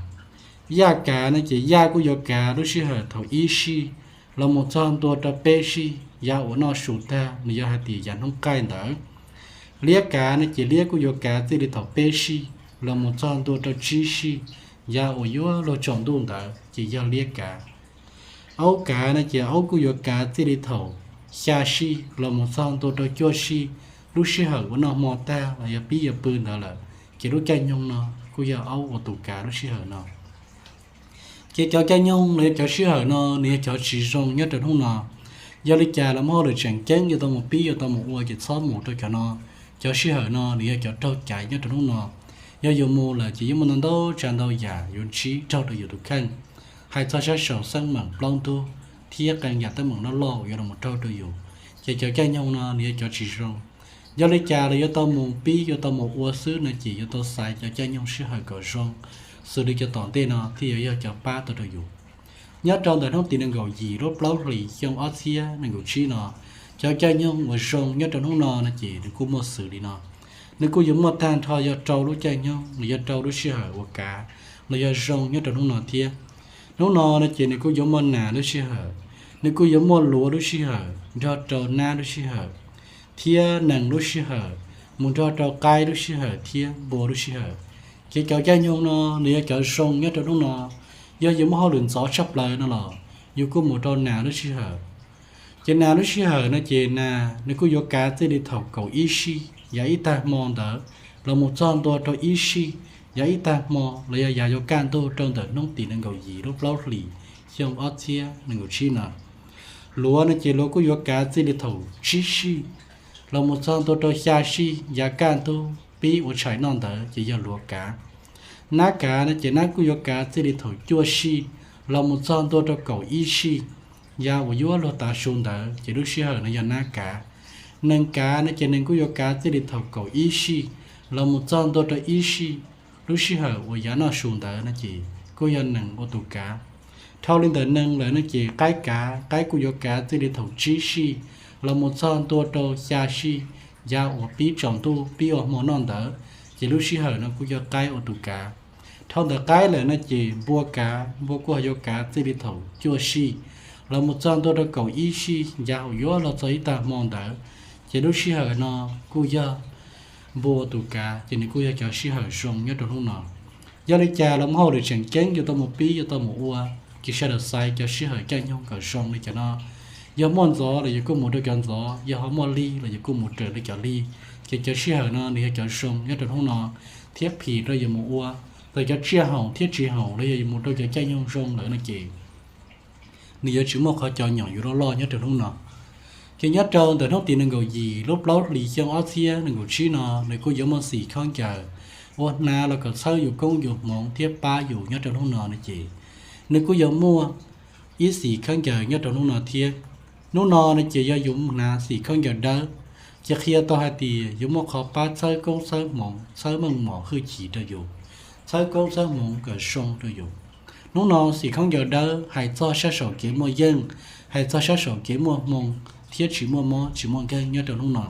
Yaj kav no ces yaj kuj yuav kav lub sij hawm thaum ib sij los mus txog ntua rau peb sij yav uas noj su tag, nws yog hais tias yav hnub qaij ntawd. Liab kav no ces liab kuj yuav kav txij li thaum peb sij los mus txog ntua rau tsib sij yav uas yuav luag tsaus ntuj ntawd ces yog liab kav. Aub kav no ces aub kuj yuav kav txij li thaum xya sij los mus txog ntua rau cuaj sij, lub sij hawm uas noj hmo tag los yog pib yuav pw ntawd lawm, ces lub caij nyoog no kuj yog aub ua tus kav lub sij hawm no. Ces cov caij nyoog los yog cov sij hawm no nws yog cov tsis zoo nyob rau hnub no. Yog li cas los muaj hauj lwm tseem ceeb yuav tau mus pib yuav tau mus ua ces txhob mus rau cov no. Cov sij hawm no nws yog cov raug caiv nyob rau hnub no. Yog yuav mus lawm ces yeej muaj ntau ntau tsav ntau yam yuav ntsib raug rau yus tus kheej. Hais txog sab saum xeeb meem plaub ntug thiab qee yam teeb meem loj loj uas yuav los raug rau yus, ces cov caij nyoog no nws yog cov tsis zoo. Yog li cas los yuav tau mus pib yuav tau mus ua xwb no ces yuav tau xaiv cov caij nyoog sij hawm kom zoo, xws li cov tom ntej no thiaj yuav yog cov pab tau rau yus. Nyob rau ntawm hnub tim nees nkaum yim lub plaub hlis xyoo ob txhiab nees nkaum tsib no, cov caij nyoog uas zoo nyob rau hnub no no ces nws kuj muaj xws li no. Nws kuj yuav muaj tag nrho yog rau lub caij nyoog los yog rau lub sij hawm uas kav los yog zoo nyob rau hnub no thiab. Hnub no no ces nws kuj yuav muaj nas lub sij hawm, nws kuj yuav muaj luav lub sij hawm nrog rau nab lub sij hawm, thiab nees lub sij hawm mus nrog rau qaib lub sij hawm thiab npua lub sij hawm. Ces cov caij nyoog no nws yog cov zoo nyob rau hnub no. Yog yus muaj hauj lwm ntxov tshaj plaws no los yus kuj mus rau nas lub sij hawm. Ces nas lub sij hawm no ces nas nws kuj yuav kav txij li thaum kaum ib sij yav ib tag hmo ntawd los mus txog ntua rau ib sij yav ib tag hmo los yog yav yuav kaj ntug rau ntawm hnub tim nees nkaum yim lub plaub hlis xyoo ob txhiab nees nkaum tsib no. Luav no ces luav kuj yuav kav txij li thaum tsib sij los mus txog ntua rau xya sij yav kaj ntug pib ua tshais noj ntawd ces yog luav kav. Nab kav no ces nab kuj yuav kav txij li thaum cuaj sij los mus txog ntua rau kaum ib sij yav uas yuav luag tav su ntawd ces lub sij hawm no yog nab kav. Nees kav no ces nees kuj yuav kav txij li thaum kaum ib sij los mus txog ntua rau ib sij, lub sij hawm uas yav noj su ntawd no ces kuj yog nees ua tus kav. Dhau li ntawm nees lawm no ces qaib kav, qaib kuj yuav kav txij li thaum tsib sij los mus txog ntua rau xya sij yav uas pib tsaus ntuj pib ua hmo noj ntawd, ces lub sij hawm no kuj yog qaib ua tus kav. Dhau ntawd qaib lawm no ces npua kav, npua kuj ho yuav kav txij li thaum cuaj sij los mus txog ntua rau kaum ib sij, yav hauv yuav los txog ib tag hmo ntawd, ces lub sij hawm no kuj yog npua ua tus kav, ces nws kuj yog cov sij hawm zoo nyob rau hnub no. Yog li cas los muaj hauj lwm tseem ceeb yuav tau mus pib yuav tau mus ua, ces sawv daws xaiv cov sij hawm caij nyoog kom zoo li cov no. Yog muaj ntxov los yuav kuj mus rau cov ntxov, yog ho muaj lig los yuav kuj mus raws li cov lig. Ces cov sij hawm no nws yog cov zoo nyob rau hnub no, thiab phim rau yus mus ua. Txawm cov tsiaj haum thiab tsis haum los yog yus mus rau cov caij nyoog zoo lawm no ces nws yuav tsis muaj qhov cov nyoom yuav loj loj nyob rau hnub no. Ces nyob rau ntawm hnub tim nees nkaum yim lub plaub hlis xyoo ob txhiab nees nkaum tsib no, nws kuj yuav muaj xim khaub ncaws ua hnav los kom txhawb yus koob yus hmoov thiab pab yus nyob rau hnub no no ces nws kuj yuav muaj ib xim khaub ncaws nyob rau hnub no thiab. Hnub no no ces yog yus hnav xim khaub ncaws dawb, ces qhia tau hais tias yuav muaj qhov pab txhawb koob txhawb hmoov, txhawb meej mom hwj chim rau yus, txhawb koob txhawb hmoov kom zoo rau yus. Hnub no xim khaub ncaws dawb hais txog sab saum kev muaj yeej, hais txog sab saum kev muaj hmoo thiab tsis muaj mob tsis muaj nkeeg nyob rau hnub no.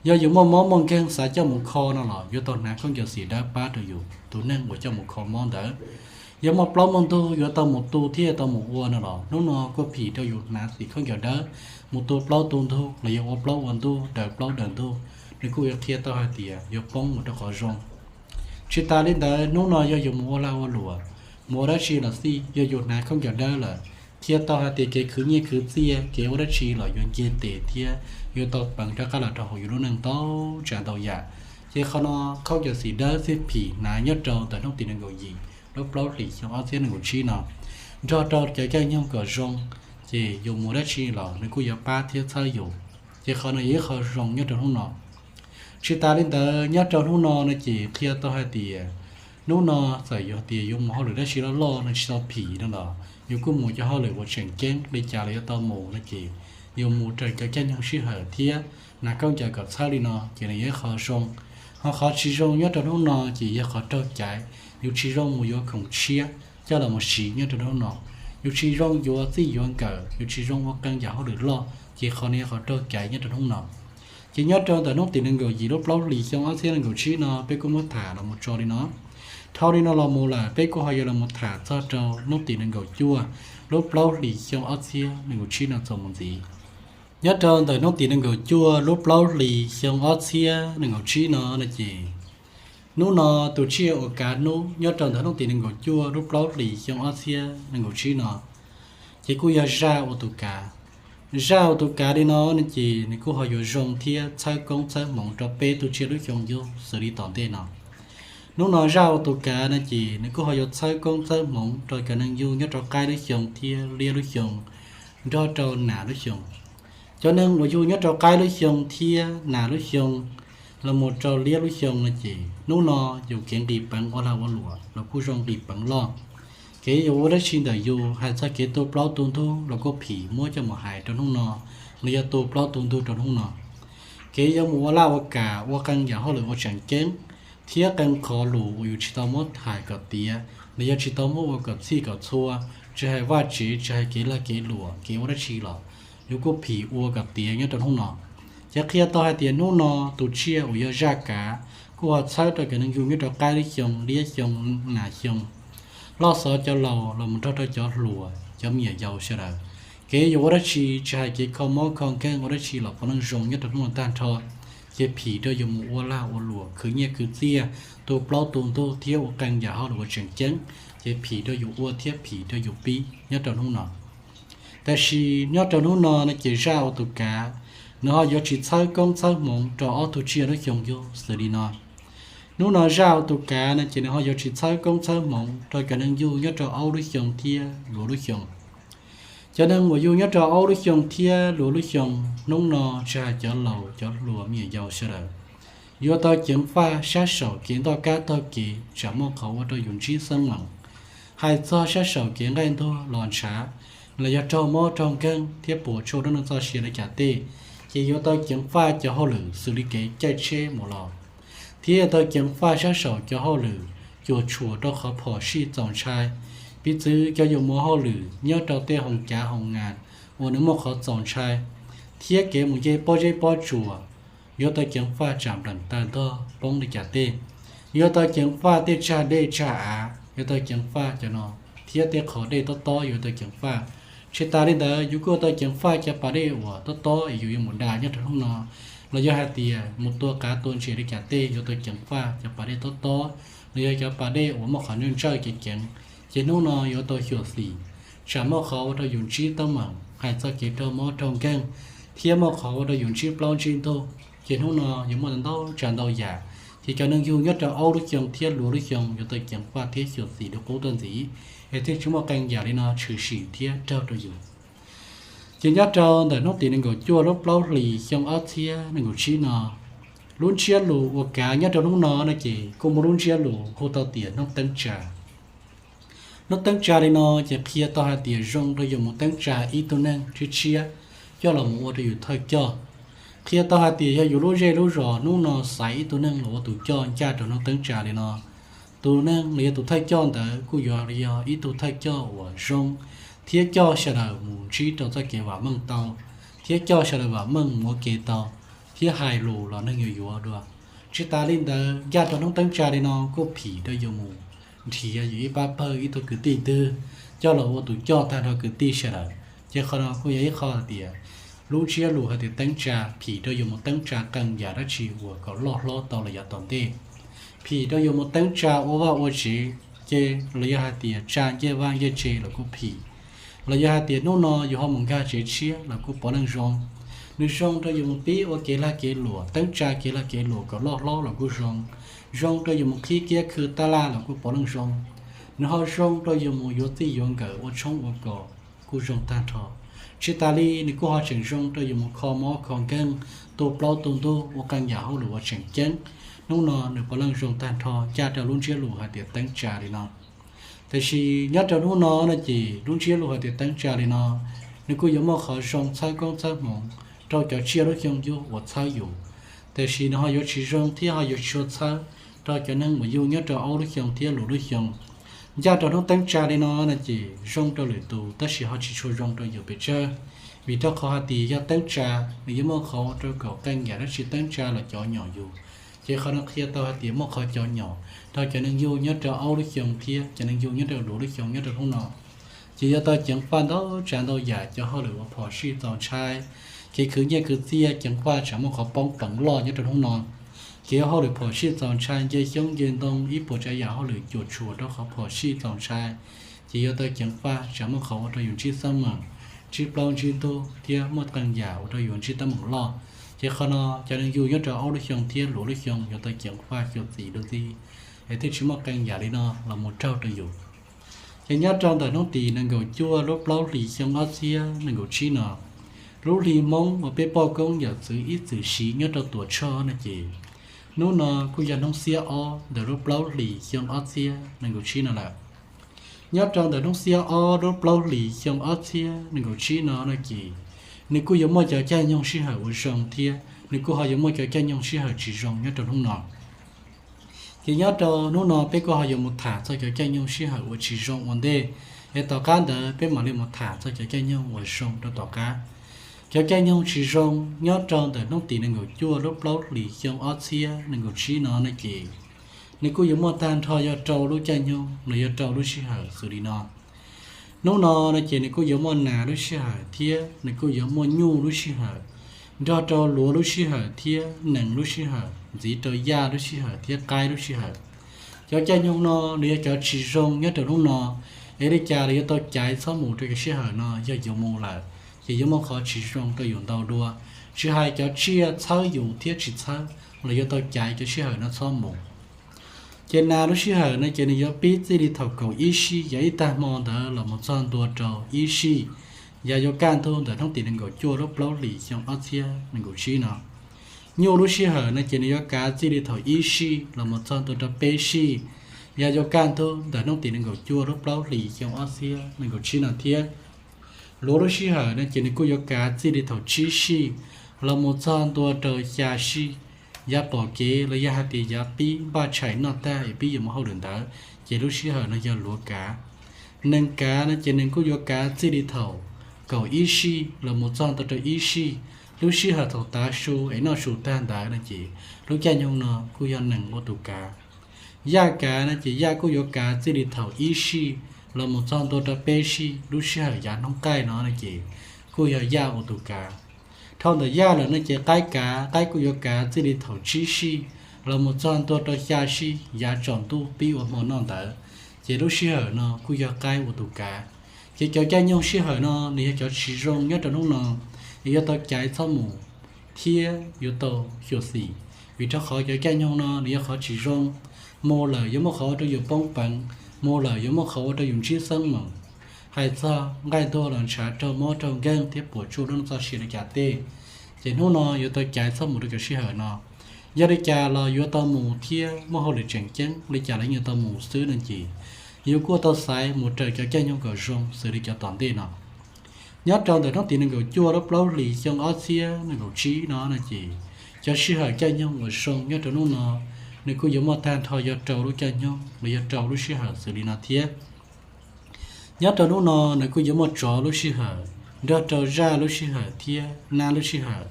Yog yus muaj mob muaj nkeeg xav coj mus kho no los yuav tau hnav khaub ncaws xim dawb pab rau yus tus neeg uas coj mus kho mob ntawd. Yog muaj plaub muaj ntug yuav tau mus tu thiab yuav tau mus ua no los hnub no kuj phim rau yus hnav xim khaub ncaws dawb mus tu plaub tu ntug los yog ua plaub ua ntug daws plaub daws ntug, nws kuj yuav qhia tau hais tias yuav poob mus rau qhov zoo. Tsis tas li ntawd hnub no yog yus mus ua lag ua luam, mus ua dab tsi los xij, yog yus hnav khaub ncaws dawb lawm, qhia tau hais tias kev khwv nyiaj khwv txiaj, kev ua dab tsi los yuav nce tes thiab yuav tau peev rov qab los rau hauv yus lub neej ntau tsav ntau yam. Ces qhov no khaub ncaws xim dawb thiaj phim hnav nyob rau ntawm hnub tim nees nkaum yim lub plaub hlis xyoo ob txhiab nees nkaum tsib no, nrog rau cov caij nyoog kom zoo, ces yus mus dab tsi los nws kuj yuav pab thiab txhawb yus. Ces qhov no yog ib qho zoo nyob rau hnub no. Tsis tas li ntawd nyob rau hnub no no ces qhia tau hais tias hnub no txawm yog tias yuav mus hauj lwm dab tsi loj loj no tsis tau phim no los yus kuj mus cov hauj lwm uas tseem ceeb li cas los yuav tau mus no ces yus mus raws cov caij nyoog sij hawm thiab hnav khaub ncaws kom txhawb li no ces nws yog ib qho zoo. Ho qhov tsis zoo nyob rau hnub no ces yog qhov raug caiv, yus tsis zoo mus yuav khoom tshiab coj los mus siv nyob rau hnub no, yus tsis zoo yuav txij yuav nkawm, yus tsis zoo ua qee yam hauj lwm loj, ces qhov no yog qhov raug caiv nyob rau hnub no. Ces nyob rau ntawm hnub tim nees nkaum yim lub plaub hlis xyoo ob txhiab nees nkaum tsib no peb kuj muab tham los mus tso li no. Dhau li no los mus lawm peb kuj ho yuav los mus tham txog rau hnub tim nees nkaum cuaj lub plaub hlis xyoo ob txhiab nees nkaum tsib no txuas mus ntxiv. Nyob rau ntawm hnub tim nees nkaum cuaj lub plaub hlis xyoo ob txhiab nees nkaum tsib no no ces hnub no tus tsiaj uas kav hnub nyob rau ntawm hnub tim nees nkaum cuaj lub plaub hlis xyoo ob txhiab nees nkaum tsib no ces kuj yog zaj ua tus kav. Zaj ua tus kav li no no ces nws kuj ho yuav zoo thiab txhawb koob txhawb hmoov rau peb tug tsiaj lub xyoo yug xws li tom ntej no. Hnub no zaj ua tus kav no ces nws kuj ho yuav txhawb koob txhawb hmoov rau cov neeg yug nyob rau qaib lub xyoo thiab liab lub xyoo, nrog rau nas lub xyoo. Cov neeg uas yug nyob rau qaib lub xyoo thiab nas lub xyoo los mus rau liab lub xyoo no ces hnub no yus kev nqis peev ua lag ua luam los kuj zoo nqis peev loj. Kev yuav ua dab tsi ntawm yus hais txog kev tu plaub tu ntug los kuj phim muab coj mus hais rau hnub no, los yog tu plaub tu ntug rau hnub no. Kev yuav mus ua laj ua kam ua qee yam hauj lwm ua tseem ceeb, thiab qee qhov lus uas yus tsis tau muab hais kom tiav, los yog tsis tau muab ua kom txhij kom txhua, tsis hais vaj tsev tsis hais kev lag kev luam kev ua dab tsi los yus kuj phim ua kom tiav nyob rau hnub no. Ces qhia tau hais tias hnub no tus tsiaj uas yog zaj kav kuj ho txhawb rau cov neeg yug nyob rau qaib lub xyoo liab xyoo nas xyoo, loj xov cov laus los mus nrog rau cov hluas cov me nyuam yaus sawv daws. Kev yuav ua dab tsi tsis hais kev kho mob kho nkeeg ua dab tsi los puav leej zoo nyob rau hnub no tag nrho, ces phim rau yus mus ua lag ua luam khwv nyiaj khwv txiaj, tu plaub tu ntug thiab ua qee yam hauj lwm uas tseem ceeb, ces phim rau yus ua thiab phim rau yus pib nyob rau hnub no. Tab sis nyob rau hnub no no ces zaj ua tus kav nws ho yuav tsis txhawb koob txhawb hmoov rau ob tug tsiaj lub xyoo yug xws li no. Hnub no zaj ua tus kav no ces nws ho yuav tsis txhawb koob txhawb hmoov rau cov neeg yug nyob rau aub lub xyoo thiab luav lub xyoo. Cov neeg uas yug nyob rau aub lub xyoo thiab luav lub xyoo, hnub no tsis hais cov laus cov hluas me nyuam yaus sawv daws yuav tau ceev faj sab saum kev ntoj kab taug kev tsam muaj qhov ua rau yus ntsib xeeb meem. Hais txog sab saum kev nqaij ntuag los ntshav, los yog raug mob raug nkeeg thiab puas tsuaj dab neeg txoj sia li cas tej, ces yuav tau ceev faj cov hauj lwm xws li kev caij tsheb mus los, thiab yuav tau ceev faj sab saum cov hauj lwm cuam tshuam rau qhov phom sij txaus ntshai. Piv txwv cov yus mus hauj lwm nyob rau tej hoos cav hoos nas uas nws muaj qhov txaus ntshai, thiab kev mus nce pob zeb pob tsuas, yuav tau ceev faj tsam npleem taw ntog poob li cas tej, yuav tau ceev faj tej tsag dej tsag av, yuav tau ceev faj cov no, thiab tej qhov dej tob tob yuav tau ceev faj. Tsis tas li ntawd yus kuj yuav tau ceev faj cov pas dej uas tob tob es yus yuav mus da nyob rau hnub no, los yog hais tias mus tua qav tua ntses li cas tej yuav tau ceev faj cov pas dej tob tob, los yog cov pas dej uas muaj qhov ntsawj ntsawj ceev ceev, ces hnub no yuav tau xyuam xim, tsam muaj qhov ua rau yus ntsib teeb meem, hais txoj kev raug mob raug nkeeg, thiab muaj qhov ua rau yus ntsib plaub ntsib ntug, ces hnub no yuav muaj ntau tsav ntau yam. Ces cov neeg yug nyob rau aub lub xyoo thiab luav lub xyoo yuav tau ceev faj thiab xyuam xim dua qub tuaj ntxiv, es thiaj tsis muaj qee yam li no tshwm sim thiab raug rau yus. Ces nyob rau ntawm hnub tim nees nkaum cuaj lub plaub hlis xyoo ob txhiab nees nkaum tsib no, lub ntsiab lus uas kav nyob rau hnub no no ces kuj muaj lub ntsiab lus hu tau tias hnub teeb tsa. Hnub teeb tsa li no ces qhia tau hais tias zoo rau yus mus teeb tsa ib tug neeg tshiab tshiab coj los mus ua rau yus thawj coj. Qhia tau hais tias yog yus lub zej lub zos hnub no xaiv ib tug neeg los ua tus coj ncaj rau hnub teeb tsa li no, tus neeg los yog tus thawj coj ntawd kuj yuav yog ib tug thawj coj uas zoo thiab coj sawv daws mus ntsib rau txoj kev vam meej tau, thiab coj sawv daws vam meej mus ua ke tau, thiab hais lus los neeg yuav yuav dua. Tsis tas li ntawd ncaj rau hnub teeb tsa li no kuj phim rau yus mus nrhiav yus ib pab pawg ib tug kwv tij twg coj los ua tus coj tag nrho kwv tij sawv daws. Ces qhov no kuj yog ib qho hais tias lub ntsiab lus hais tias teeb tsa phim rau yus mus teeb tsa qee yam dab tsi uas kom loj hlob tau los yav tom ntej. Phim rau yus mus teeb tsa ua vaj ua tsev, ces los yog hais tias tsa ncej vaj ncej tsev los kuj phim. Los yog hais tias hnub no yus ho mus nkag tsev tshiab los kuj puav leej zoo. Nws zoo rau yus mus pib ua kev lag kev luam, teeb tsa kev lag kev luam kom loj hlob los kuj zoo. Zoo rau yus mus qhib kiab khw tab laj los kuj puav leej zoo. Nws ho zoo rau yus mus yuav txij yuav nkawm ua tshoob ua kos kuj zoo tag nrho. Tsis tas li nws kuj ho tseem zoo rau yus mus kho mob kho nkeeg, tu plaub tu ntug, ua qee yam hauj lwm uas tseem ceeb. Hnub no nws puav leej zoo tag nrho ncaj rau lub ntsiab lus hais tias teeb tsa li no. Tiam sis nyob rau hnub no no ces lub ntsiab lus hais tias teeb tsa li no, nws kuj yuav muaj qhov zoo txhawb koob txhawb hmoov rau cov tsiaj lub xyoo yug uas txhawb yus. Tiam sis nws ho yuav tsis zoo thiab ho yuav tsis tshua txhawb rau cov neeg uas yug nyob rau aub lub xyoo thiab luav lub xyoo. Ncaj rau hnub teeb tsa li no no ces zoo rau lwm tus tab sis ho tsis tshua zoo rau yus pes tsawg, vim rau qhov hais tias yog teeb tsa, nws yuav muaj qhov ua rau kom qee yam dab tsi teeb tsa los cov nyom yus. Ces qhov no qhia tau hais tias muaj qhov cov nyom rau cov neeg yug nyob rau aub lub xyoo thiab cov neeg yug nyob rau luav lub xyoo nyob rau hnub no. Ces yuav tau ceev faj ntau tsav ntau yam cov hauj lwm uas phom sij txaus ntshai, kev khwv nyiaj khwv txiaj, ceev faj tsam muaj qhov poob peev loj nyob rau hnub no. Kev ua hauj lwm phom sij txaus ntshai, nce xyoob nce ntoo, ib puas tsav yam hauj lwm cuam tshuam rau qhov phom sij txaus ntshai. Ces yuav tau ceev faj tsam muaj qhov ua rau yus ntsib xab meem, ntsib plaub ntsib ntug thiab muaj qee yam ua rau yus ntsib teeb meem loj. Ces qhov no cov neeg yug nyob rau aub lub xyoo thiab luav lub xyoo yuav tau ceev faj xyuam xim dua ntxiv, es thiaj tsis muaj qee yam li no los mus raug rau yus. Ces nyob rau ntawm hnub tim nees nkaum cuaj lub plaub hlis xyoo ob txhiab nees nkaum tsib no, lub hli Hmoob uas peb poj koob yawm txwv ib txwm siv nyob rau Tuam Tshoj no ces, hnub no kuj yog hnub xiab ob ntawm lub plaub hlis xyoo ob txhiab nees nkaum tsib no lawm. Nyob rau ntawm hnub xiab ob lub plaub hlis xyoo ob txhiab nees nkaum tsib no no ces, nws kuj yuav muaj cov caij nyoog sij hawm uas zoo thiab nws kuj ho yuav muaj cov caij nyoog sij hawm tsis zoo nyob rau hnub no. Ces nyob rau hnub no peb kuj ho yuav mus tham txog cov caij nyoog sij hawm uas tsis zoo ua ntej, es tom qab ntawd peb mam li mus tham txog cov caij nyoog uas zoo rau tom qab. Cov caij nyoog tsis zoo nyob rau ntawm hnub tim nees nkaum cuaj lub plaub hlis xyoo ob txhiab nees nkaum tsib no no ces, nws kuj yuav muaj tag nrho yog rau lub caij nyoog los yog rau lub sij hawm xws li no. Hnub no no ces nws kuj yuav muaj nas lub sij hawm thiab nws kuj yuav muaj nyuj lub sij hawm, nrog rau luav lub sij hawm thiab nees lub sij hawm, ntxiv rau yaj lub sij hawm thiab qaib lub sij hawm. Cov caij nyoog no nws yog cov tsis zoo nyob rau hnub no, es li cas los yuav tau caiv txhob mus rau cov sij hawm no yog yuav mus lawm, ces yuav muaj qhov tsis zoo rau yus ntau dua. Tsis hais cov tsiaj txhawb yus thiab tsis txhawb los yuav tau caiv cov sij hawm no txhob mus. Ces nas lub sij hawm no ces nws yuav pib txij li thaum kaum ib sij yav ib tag hmo ntawd los mus txog ntua rau ib sij, yav yuav kaj ntug ntawm hnub tim nees nkaum cuaj lub plaub hlis xyoo ob txhiab nees nkaum tsib no. Nyuj lub sij hawm no ces nws yuav kav txij li thaum ib sij los mus txog ntua rau peb sij, yav yuav kaj ntug ntawm hnub tim nees nkaum cuaj lub plaub hlis xyoo ob txhiab nees nkaum tsib no thiab. Luav lub sij hawm no ces nws kuj yuav kav txij li thaum tsib sij los mus txog ntua rau xya sij. Yav pom kev los yog hais tias yav pib npaj tshais noj tag es pib yuav mus hauj lwm ntawd, ces lub sij hawm no yog luav kav. Nees kav no ces nws kuj yuav kav txij li thaum kaum ib sij los mus txog ntua rau ib sij, Lub sij hawm thaum tav su es noj su tag ntawd no ces lub caij nyoog no kuj yog nees ua tus kav. Yaj kav no ces yaj kuj yuav kav txij li thaum ib sij los mus txog ntua rau peb sij. Lub sij hawm yav hnub qaij no no ces kuj yog yaj ua tus kav. Dhau ntawm yaj lawm no ces qaib kav, qaib kuj yuav kav txij li thaum tsib sij los mus txog ntua rau xya sij yav tsaus ntuj pib ua hmo noj ntawd, ces lub sij hawm no kuj yog qaib ua tus kav. Ces cov caij nyoog sij hawm no nws yog cov tsis zoo nyob rau hnub no, es yuav tau caiv txhob mus thiab yuav tau xyuam xim, vim rau qhov cov caij nyoog no nws yog qhov tsis zoo. Mus lawm yuav muaj qhov ua rau yus poob peev, mus lawm yuav muaj qhov ua rau yus ntsib xeeb meem. Hais txog nqaij ntuag los ntshav raug mob raug nkeeg thiab puas tsuaj lub neej txoj sia li cas tej, ces hnub no yuav tau caiv txhob mus rau cov sij hawm no. Yog li cas los yuav tau mus thiab muaj hauj lwm tseem ceeb li cas los yeej yuav tau mus xwb no ces yus kuj tau xaiv mus raws cov caij nyoog kom zoo xws li cov tom ntej no. Nyob rau ntawm hnub tim nees nkaum cuaj lub plaub hlis xyoo ob txhiab nees nkaum tsib no no ces cov sij hawm caij nyoog uas zoo nyob rau hnub no nws kuj yuav muaj tag nrho yog rau lub caij nyoog los yog rau lub sij hawm xws li no thiab. Nyob rau hnub no nws kuj yuav muaj tsov lub sij hawm nrog rau zaj lub sij hawm thiab nab lub sij hawm,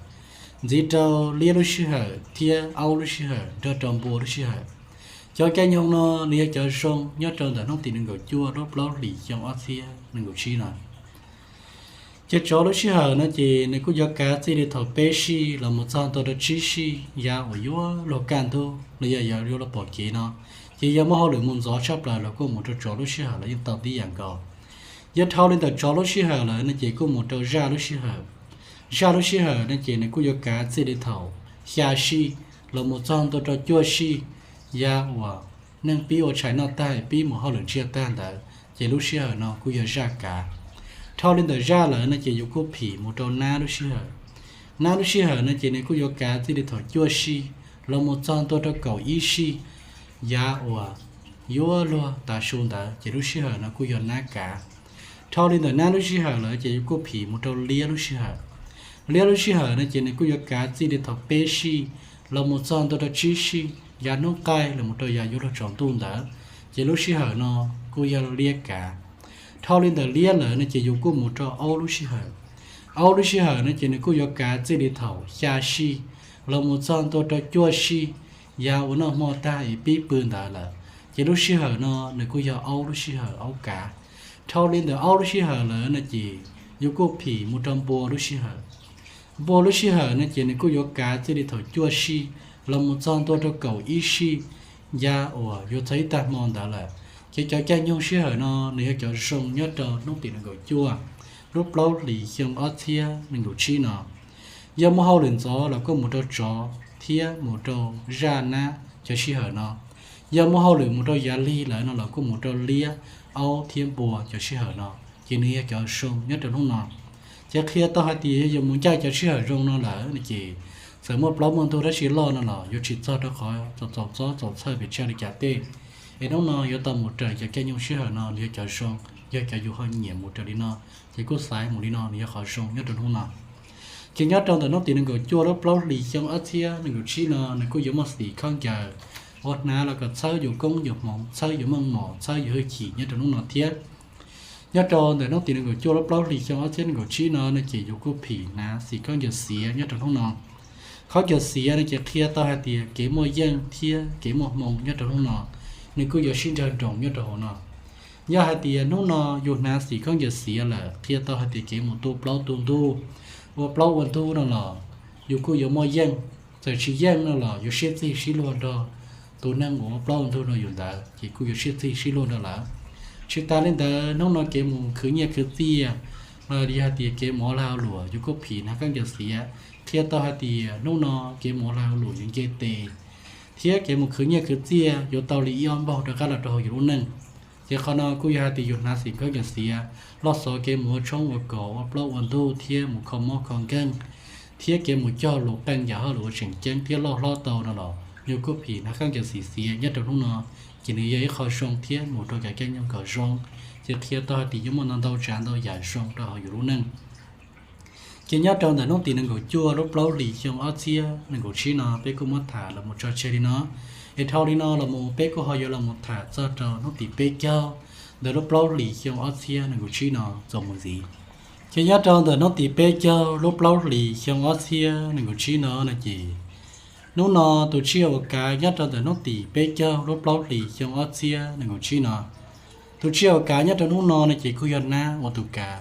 ntxiv rau liab lub sij hawm thiab aub lub sij hawm nrog rau npua lub sij hawm. Cov caij nyoog no nws yog cov zoo nyob rau ntawm hnub tim nees nkaum cuaj lub plaub hlis xyoo ob txhiab nees nkaum tsib no. Ces tsov lub sij hawm no ces nws kuj yuav kav txij li thaum peb sij los mus txog ntua rau tsib sij yav uas yuav luag kaj ntug los yog yuav luag pom kev no, ces yog muaj hauj lwm mus ntxov tshaj plaws los kuj mus rau tsov lub sij hawm los yeej tau tib yam nkaus. Yog dhau li ntawm tsov lub sij hawm lawm no ces kuj mus rau zaj lub sij hawm. Zaj lub sij hawm no ces nws kuj yuav kav txij li thaum xya sij los mus txog ntua rau cuaj sij yav uas neeg pib ua tshais noj tag pib mus hauj lwm tsiaj tag ntawd, ces lub sij hawm no kuj yog zaj kav. Dhau li ntawm zaj lawm no ces yus kuj phim mus rau nab lub sij hawm. Nab lub sij hawm no ces nws kuj yuav kav txij li thaum cuaj sij los mus txog ntua rau kaum ib sij yav uas yuav luag tav su ntawd, ces lub sij hawm no kuj yog nab kav. Dhau li ntawm nab lub sij hawm lawm ces yus kuj phim mus rau liab lub sij hawm. Liab lub sij hawm no ces nws kuj yuav kav txij li thaum peb sij los mus txog ntua rau tsib sij yav hnub qaij los mus rau yav yuav luag tsaus ntuj ntawd, ces lub sij hawm no kuj yog liab kav. Dhau li ntawm liab lawm no ces yus kuj mus rau aub lub sij hawm. Aub lub sij hawm no ces nws kuj yuav kav txij li thaum xya sij los mus txog ntua rau cuaj sij yav uas noj hmo tag es pib pw ntawd lawm, ces lub sij hawm no nws kuj yog aub lub sij hawm aub kav. Dhau li ntawm aub lub sij hawm lawm no ces yus kuj phim mus rau npua lub sij hawm. Npua lub sij hawm no ces nws kuj yuav kav txij li thaum cuaj sij los mus txog ntua rau kaum ib sij yav uas yuav txog ib tag hmo ntawd lawm, ces cov caij nyoog sij hawm no nws yog cov zoo nyob rau hnub tim nees nkaum cuaj lub plaub hlis xyoo ob txhiab nees nkaum tsib no. Yog muaj hauj lwm ntxov los kuj mus rau tsov thiab mus rau zaj nab cov sij hawm no. Yog muaj hauj lwm mus rau yav lig lawm no los kuj mus rau liab, aub thiab npua cov sij hawm no, ces nws yog cov zoo nyob rau hnub no. Ces qhia tau hais tias yog yuav mus ncaj cov sij hawm zoo no lawm no ces txawm muaj plaub muaj ntug dab tsi loj no los yuav tsis txog rau qhov txaus txaus txob txaus txhawj pes tsawg li cas tej. Es hnub no yuav tau mus raws cov caij nyoog sij hawm no nws yog cov zoo, yog cov yus ho nyiam mus raws li no, ces kuj xaiv mus li no nws yog qhov zoo nyob rau hnub no. Ces nyob rau ntawm hnub tim nees nkaum cuaj lub plaub hlis xyoo ob txhiab nees nkaum tsib no nws kuj yuav muaj xim khaub ncaws uas hnav los kom txhawb yus koob yus hmoov, txhawb yus meej mom, txhawb yus hwj chim nyob rau hnub no thiab. Nyob rau ntawm hnub tim nees nkaum cuaj lub plaub hlis xyoo ob txhiab nees nkaum tsib no no ces yus kuj phim hnav xim khaub ncaws xiav nyob rau hnub no. Khaub ncaws xiav no ces qhia tau hais tias kev muaj yeej thiab kev muaj hmoo nyob rau hnub no, nws kuj yuav sib nrag nroos nyob rau hauv no. Yog hais tias hnub no yus hnav xim khaub ncaws xiav lawm qhia tau hais tias kev mus tu plaub tu ntug, ua plaub ua ntug no los yus kuj yuav muaj yeej. Txawm tsis yeej no los yuav siab txig sib luag nrog tus neeg uas ua plaub ua ntug rau yus ntawd ces kuj yuav siab txig sib luag nrog lawm. Tsis tas li ntawd hnub no kev mus khwv nyiaj khwv txiaj los yog hais tias kev mus ua lag ua luam yus kuj phim hnav khaub ncaws xiav, qhia tau hais tias hnub no kev mus ua lag ua luam yuav nce tes, thiab kev mus khwv nyiaj khwv txiaj yuav tau li ib ob npaug rov qab los rau hauv yus lub neej. Ces qhov no kuj yog hais tias yus hnav xim khaub ncaws xiav los xov kev mus ua tshoob ua kos, ua plaub ua ntug thiab mus kho mob kho nkeeg, thiab kev mus cog lus qee yam hauj lwm uas tseem ceeb thiab loj hlob tau no los yus kuj phim hnav khaub ncaws xim xiav nyob rau hnub no, ces nws yog ib qho zoo thiab mus rau cov caij nyoog kom zoo, ces qhia tau hais tias yuav muaj ntau ntau tsav ntau yam zoo rau hauv yus lub neej. Ces nyob rau ntawm hnub tim nees nkaum cuaj lub plaub hlis xyoo ob txhiab nees nkaum tsib no peb kuj muab tham los mus tso tseg li no. Es dhau li no los mus peb kuj ho yuav los mus tham txog rau hnub tim peb caug ntawm lub plaub hlis xyoo ob txhiab nees nkaum tsib no txuas mus ntxiv. Ces nyob rau ntawm hnub tim peb caug lub plaub hlis xyoo ob txhiab nees nkaum tsib no no ces, hnub no tus tsiaj uas kav nyob rau ntawm hnub tim peb caug lub plaub hlis xyoo ob txhiab nees nkaum tsib no, tus tsiaj uas kav nyob rau hnub no no ces kuj yog nab ua tus kav.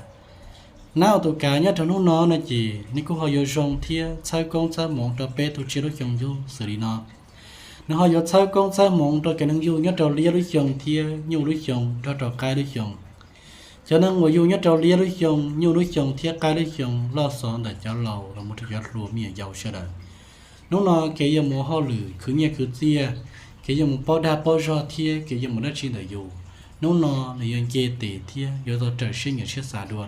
Nab ua tus kav nyob rau hnub no no ces nws kuj ho yuav zoo thiab txhawb koob txhawb hmoov rau peb tug tsiaj lub xyoo yug xws li no. Nws ho yuav txhawb koob txhawb hmoov rau cov neeg yug nyob rau liab lub xyoo thiab nyuj lub xyoo nrog rau qaib lub xyoo. Cov neeg uas yug nyob rau liab lub xyoo, nyuj lub xyoo thiab qaib lub xyoo loj xov ntawm cov laus los mus rau cov hluas me nyuam yaus sawv daws, hnub no kev yuav mus ua hauj lwm khwv nyiaj khwv txiaj, kev yuav mus paub dag paub zog thiab kev yuav mus dab tsi ntawm yus, hnub no nws yuav nce tes thiab yuav tau raws siab nyiam siab xav dua.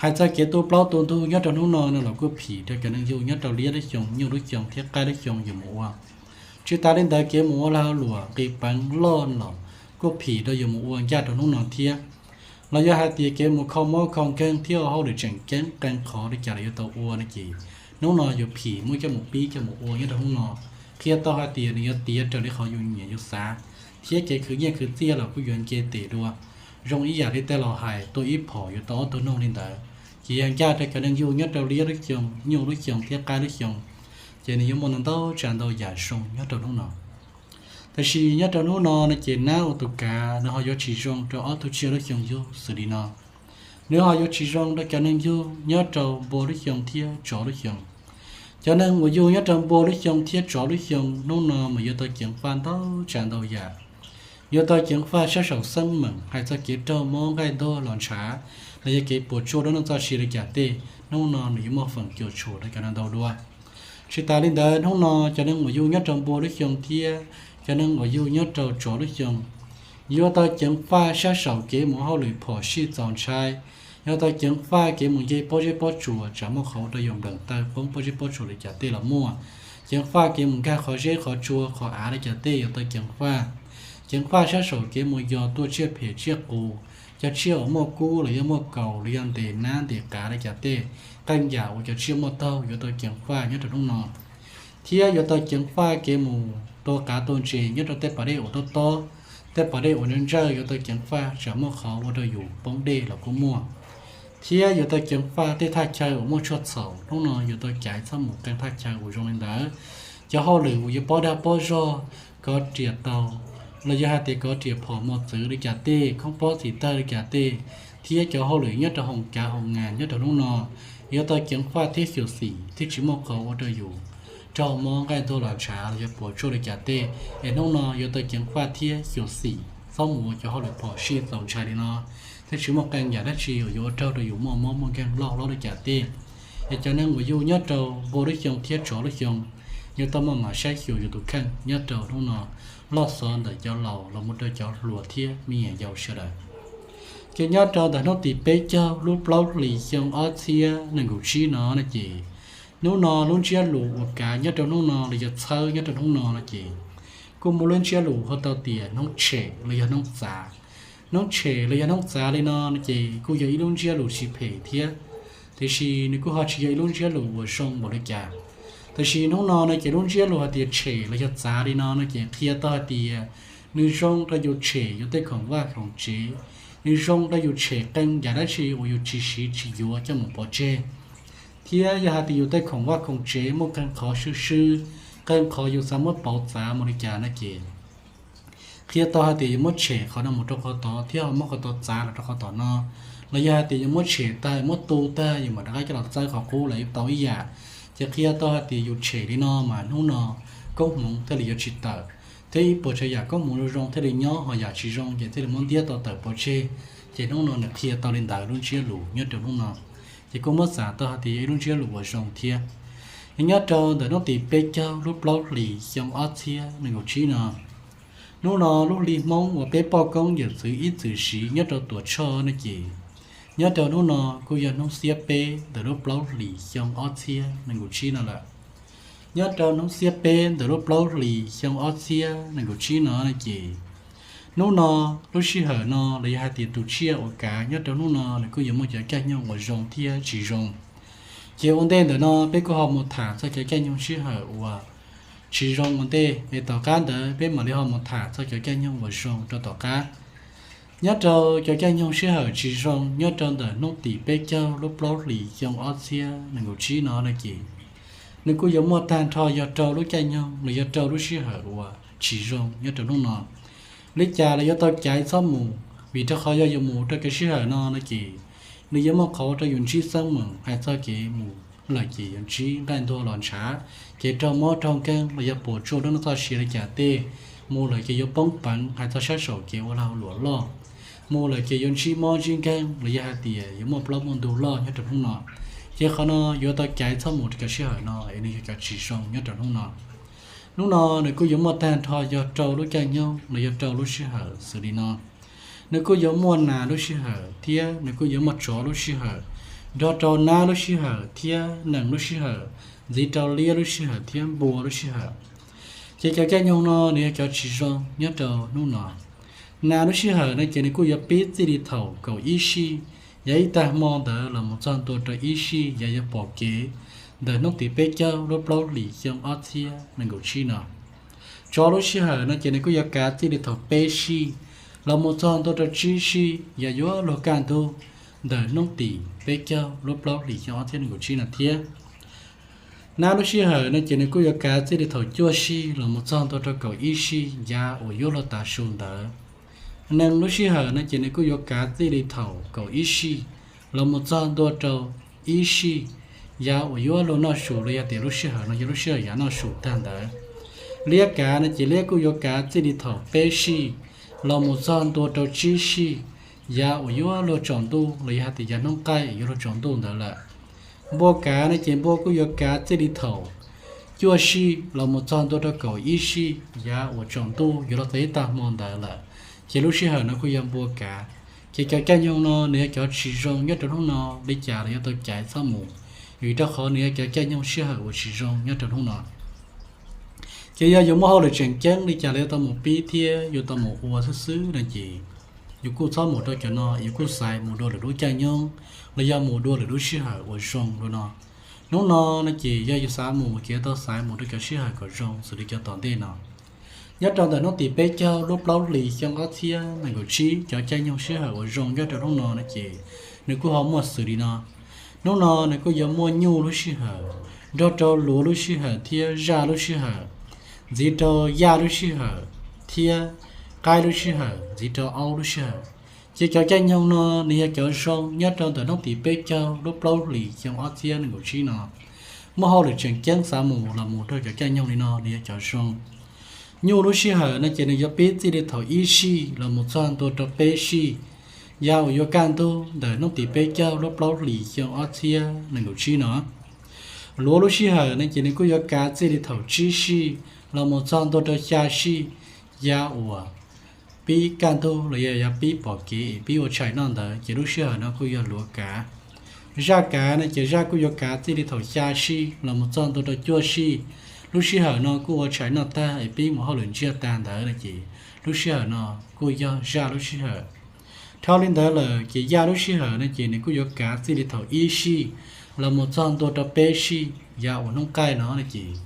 Hais txog kev tu plaub tu ntug nyob rau hnub no no los kuj phim rau cov neeg yug nyob rau liab lub xyoo, nyuj lub xyoo thiab qaib lub xyoo yuav mus ua. Tsis tas li ntawd kev mus ua lag luam nqis peev loj los kuj phim rau yuav mus ua ncaj rau hnub no thiab. Los yog hais tias kev mus kho mob kho nkeeg thiab ua hauj lwm tseem ceeb qee qhov li cas los yuav tau ua no ces, hnub no yuav phim muab coj mus pib coj mus ua nyob rau hnub no. Qhia tau hais tias nws yuav tiav raws li qhov yus nyiam yus xav, thiab kev khwv nyiaj khwv txiaj los kuj yuav nce tes dua. Zoo ib yam li tej laus hais, tua ib phom yuav tau ob tug noog li ntawd. Ces yog ncaj rau cov neeg yug nyob rau liab lub xyoo, nyuj lub xyoo thiab qaib lub xyoo, ces nws yuav muaj ntau ntau tsav ntau yam zoo nyob rau hnub no. Tab sis nyob rau hnub no no ces nab ua tus kav nws ho yuav tsis zoo rau ob tug tsiaj lub xyoo yug xws li no. Nws ho yuav tsis zoo rau cov neeg yug nyob rau npua lub xyoo thiab tsov lub xyoo. Cov neeg uas yug nyob rau npua lub xyoo thiab tsov lub xyoo hnub no mas yuav tau ceev faj ntau tsav ntau yam. Yuav tau ceev faj sab saum xeeb meem, hais txog kev raug mob nqaij ntuag los ntshav, los yog kev puas tsuaj dua neej txoj sia li cas tej, hnub no nws yuav muaj feem cuam tshuam rau cov no ntau dua. Tsis tas li ntawd, hnub no cov neeg uas yug nyob rau npua lub xyoo thiab cov neeg uas yug nyob rau tsov lub xyoo yuav tau ceev faj sab saum kev mus hauj lwm phom sij txaus ntshai, yuav tau ceev faj kev mus nce pob zeb pob tsuas tsam muaj qhov ua rau yus npleem taw poob pob zeb pob tsuas li cas tej los muaj, ceev faj kev mus nkag qhov zeb qhov tsua qhov av li cas tej yuav tau ceev faj, ceev faj sab saum kev mus yos tua tsiaj phem tsiaj qus, cov tsiaj uas muaj kub los yog muaj kaus los yog ntes nab ntes qav li cas tej, qee yam uas cov tsiaj muaj taug yuav tau ceev faj nyob rau hnub no. Thiab yuav tau ceev faj kev mus tua qav tua ntses nyob rau tej pas dej uas tob tob, tej pas dej uas ntsawj ntsawj yuav tau ceev faj tsam muaj qhov ua rau yus poob dej los kuj muaj. Thiab yuav tau ceev faj tej thaj chaw uas muaj tshuaj txhaum, hnub no yuav tau caiv txhob mus qee thaj chaw uas zoo li ntawd. Cov hauj lwm uas yuav paub dag paub zog, kov riam taus, los yog hais tias kov riam phom mos txwv li cas tej, khoob pob txim tawg li cas tej, thiab cov hauj lwm nyob rau hoos cav hoos nas nyob rau hnub no yuav tau ceev faj thiab xyuam xim thiab tsis muaj qhov ua rau yus raug mob nqaij ntuag los ntshav los yog puas tsuaj li cas tej, es hnub no yuav tau ceev faj thiab xyuam xim txhob mus ua cov hauj lwm phom sij txaus ntshai li no, thiab tsis muaj qee yam dab tsi uas yuav ua raug rau yus muaj mob muaj nkeeg loj hlob li cas tej. Es cov neeg uas yug nyob rau npua lub xyoo thiab tsov lub xyoo yuav tau maj mam saib xyuas yus tus kheej nyob rau hnub no, loj xov ntawm cov laus los mus rau cov hluas thiab me nyuam yaus sawv daws. Ces nyob rau ntawm hnub tim peb caug lub plaub hlis xyoo ob txhiab nees nkaum tsib no no ces, hnub no lub ntsiab lus uas kav nyob rau hnub no los yog txhawb nyob rau hnub no no ces, kuj muaj lub ntsiab lus hu tau tias hnub tshem los yog hnub txav. Hnub tshem los yog hnub txav li no no ces kuj yog ib lub ntsiab lus tsis phem thiab, tiam sis nws kuj ho tsis yog ib lub ntsiab lus uas zoo npaum li cas. Tiam sis hnub no no ces lub ntsiab lus hais tias tshem los yog txav li no no ces qhia tau hais tias nws zoo rau yus tshem yus tej khoom vaj khoom tsev, nws zoo rau yus tshem qee yam dab tsi uas yus tsis siv tsis yuav coj mus pov tseg. Thiab yog hais tias yus tej khoom vaj khoom tsev muaj qee qhov swb swb, qee qhov yus xav muab pauv txav mus li cas no ces qhia tau hais tias yuav muab tshem qhov no mus rau qhov tod thiab ho muab qhov tod txav los rau qhov tom no. Los yog hais tias yuav muab tshem tag muab tu tag yus mam rov qab coj los txawb qhov qub los tau ib yam. Ces qhia tau hais tias yus tshem li no mas hnub no koob hmoov thiaj li yuav tsis tawm, thiab ib puas tsav yam koob hmoov zoo zoo thiaj li nyob, ho yam tsis zoo ces thiaj li muab ntiab tau tawm pov tseg. Ces hnub no nws qhia tau li ntawd lub ntsiab lus nyob rau hnub no, ces kuj muab xav tau hais tias yog ib lub ntsiab lus uas zoo thiab. Nyob rau ntawm hnub tim peb caug lub plaub hlis xyoo ob txhiab nees nkaum tsib no, hnub no lub hli Hmoob uas peb poj koob yawm txwv ib txwm siv nyob rau Tuam Tshoj no ces, nyob rau hnub no kuj yog hnub xiab peb ntawm lub plaub hlis xyoo ob txhiab nees nkaum tsib no lawm. Nyob rau hnub xiab peb ntawm lub plaub hlis xyoo ob txhiab nees nkaum tsib no no ces, hnub no, lub sij hawm no los yog hais tias tus tsiaj uas kav nyob rau hnub no nws kuj yuav muaj cov caij nyoog uas zoo thiab tsis zoo. Ces ua ntej ntawm no peb kuj ho mus tham txog cov caij nyoog sij hawm uas tsis zoo ua ntej, es tom qab ntawd peb mam li ho mus tham txog cov caij nyoog uas zoo rau tom qab. Nyob rau cov caij nyoog sij hawm tsis zoo nyob rau ntawm hnub tim peb caug lub plaub hlis xyoo ob txhiab nees nkaum tsib no na ces nws kuj yuav muaj tag nrho yog rau lub caij nyoog los yog rau lub sij hawm uas tsis zoo nyob rau hnub no. Li cas los yuav tau caiv txhob mus, vim rau qhov yog yuav mus rau cov sij hawm no no ces nws yuav muaj qhov ua rau yus ntsib xeeb meem, hais txog kev mus lawm ces yuav ntsib nqaij ntuag los ntshav, kev raug mob raug nkeeg los yog puas tsuaj lub neej txoj sia li cas tej, mus lawm ces yuav poob peev, hais txog sab saum kev ua lag luam loj, mus lawm ces yuav ntsib mob ntsib nkeeg los yog hais tias yuav muaj plaub muaj ntug loj nyob rau hnub no. Ces qhov no yuav tau caiv txhob mus rau cov sij hawm no es nws yog cov tsis zoo nyob rau hnub no. Hnub no nws kuj yuav muaj tag nrho yog rau lub caij nyoog los yog rau lub sij hawm xws li no. Nws kuj yuav muaj nas lub sij hawm thiab nws kuj yuav muaj tsov lub sij hawm, nrog rau nab lub sij hawm thiab nees lub sij hawm, ntxiv rau liab lub sij hawm thiab npua lub sij hawm. Ces cov caij nyoog no nws yog cov tsis zoo nyob rau hnub no. Nas lub sij hawm no ces nws kuj yuav pib txij li thaum kaum ib sij yav ib tag hmo ntawd los mus txog ntua rau ib sij yav yuav pom kev ntawm hnub tim peb caug lub plaub hlis xyoo ob txhiab nees nkaum tsib no. Tsov lub sij hawm no ces nws kuj yuav kav txij li thaum peb sij los mus txog ntua rau tsib sij yav yuav luag kaj ntug ntawm hnub tim peb caug lub plaub hlis xyoo ob txhiab nees nkaum tsib no thiab. Nab lub sij hawm no ces nws kuj yuav kav txij li thaum cuaj sij los mus txog ntua rau kaum ib sij yav uas yuav luag tav su ntawd. Nees lub sij hawm no ces nws kuj yuav kav txij li thaum kaum ib sij los mus txog ntua rau ib sij yav uas yuav luag noj su los yog tias lub sij hawm no yog lub sij hawm yav noj su tag ntawd. Liab kav no ces liab kuj yuav kav txij li thaum peb sij los mus txog ntua rau tsib sij yav uas yuav luag tsaus ntuj los yog hais tias yav hnub qaij yuav luag tsaus ntuj ntawd lawm. Npua kav no ces npua kuj yuav kav txij li thaum cuaj sij los mus txog ntua rau kaum ib sij yav uas tsaus ntuj yuav luag tau ib tag hmo ntawd lawm. Ces lub sij hawm no kuj yog npua kav. Ces cov caij nyoog no nws yog cov tsis zoo nyob rau hnub no, li cas los yuav tau caiv txhob mus, vim rau qhov nws yog cov caij nyoog sij hawm uas tsis zoo nyob rau hnub no. Ces yog yuav muaj hauj lwm tseem ceeb li cas los yuav tau mus pib thiab yuav tau mus ua xwb xwb no ces yus kuj txhob mus rau cov no, yus kuj xaiv mus dua lwm lub caij nyoog los yog mus dua lwm lub sij hawm uas zoo dua no. Hnub no no ces yog yus xav mus ces yuav tau xaiv mus rau cov sij hawm kom zoo xws li cov tom ntej no. Nyob rau ntawm hnub tim peb caug lub plaub hlis xyoo ob txhiab nees nkaum tsib cov caij nyoog sij hawm uas zoo nyob rau hnub no no ces nws kuj ho muaj xws li no. Hnub no nws kuj yuav muaj nyuj lub sij hawm, nrog rau luav lub sij hawm thiab zaj lub sij hawm, ntxiv rau yaj lub sij hawm thiab qaib lub sij hawm, ntxiv rau aub lub sij hawm. Ces cov caij nyoog no nws yog cov zoo nyob rau ntawm hnub tim peb caug lub plaub hlis xyoo ob txhiab nees nkaum tsib no. Muaj hauj lwm tseem ceeb xav mus los mus rau cov caij nyoog li no nws yog cov zoo. Nyuj lub sij hawm no ces nws yuav pib txij li thaum ib sij los mus txog ntua rau peb sij yav uas yuav kaj ntug ntawm hnub tim peb caug lub plaub hlis xyoo ob txhiab nees nkaum tsib no. Luav lub sij hawm no ces nws kuj yuav kav txij li thaum tsib sij los mus txog ntua rau xya sij yav uas pib kaj ntug los yog yav pib pom kev es pib ua tshais noj ntawd ces lub sij hawm no kuj yog luav kav. Zaj kav no ces zaj kuj yuav kav txij li thaum xya sij los mus txog ntua rau cuaj sij. Lub sij hawm no kuj ua tshais noj tag es pib mus hauj lwm ntsiag tag ntawd no ces lub sij hawm no kuj yog zaj lub sij hawm. Dhau li ntawd lawm ces yaj lub sij hawm no ces nws kuj yuav kav txij li thaum ib sij los mus txog ntua rau peb sij yav uas hnub qaij no no ces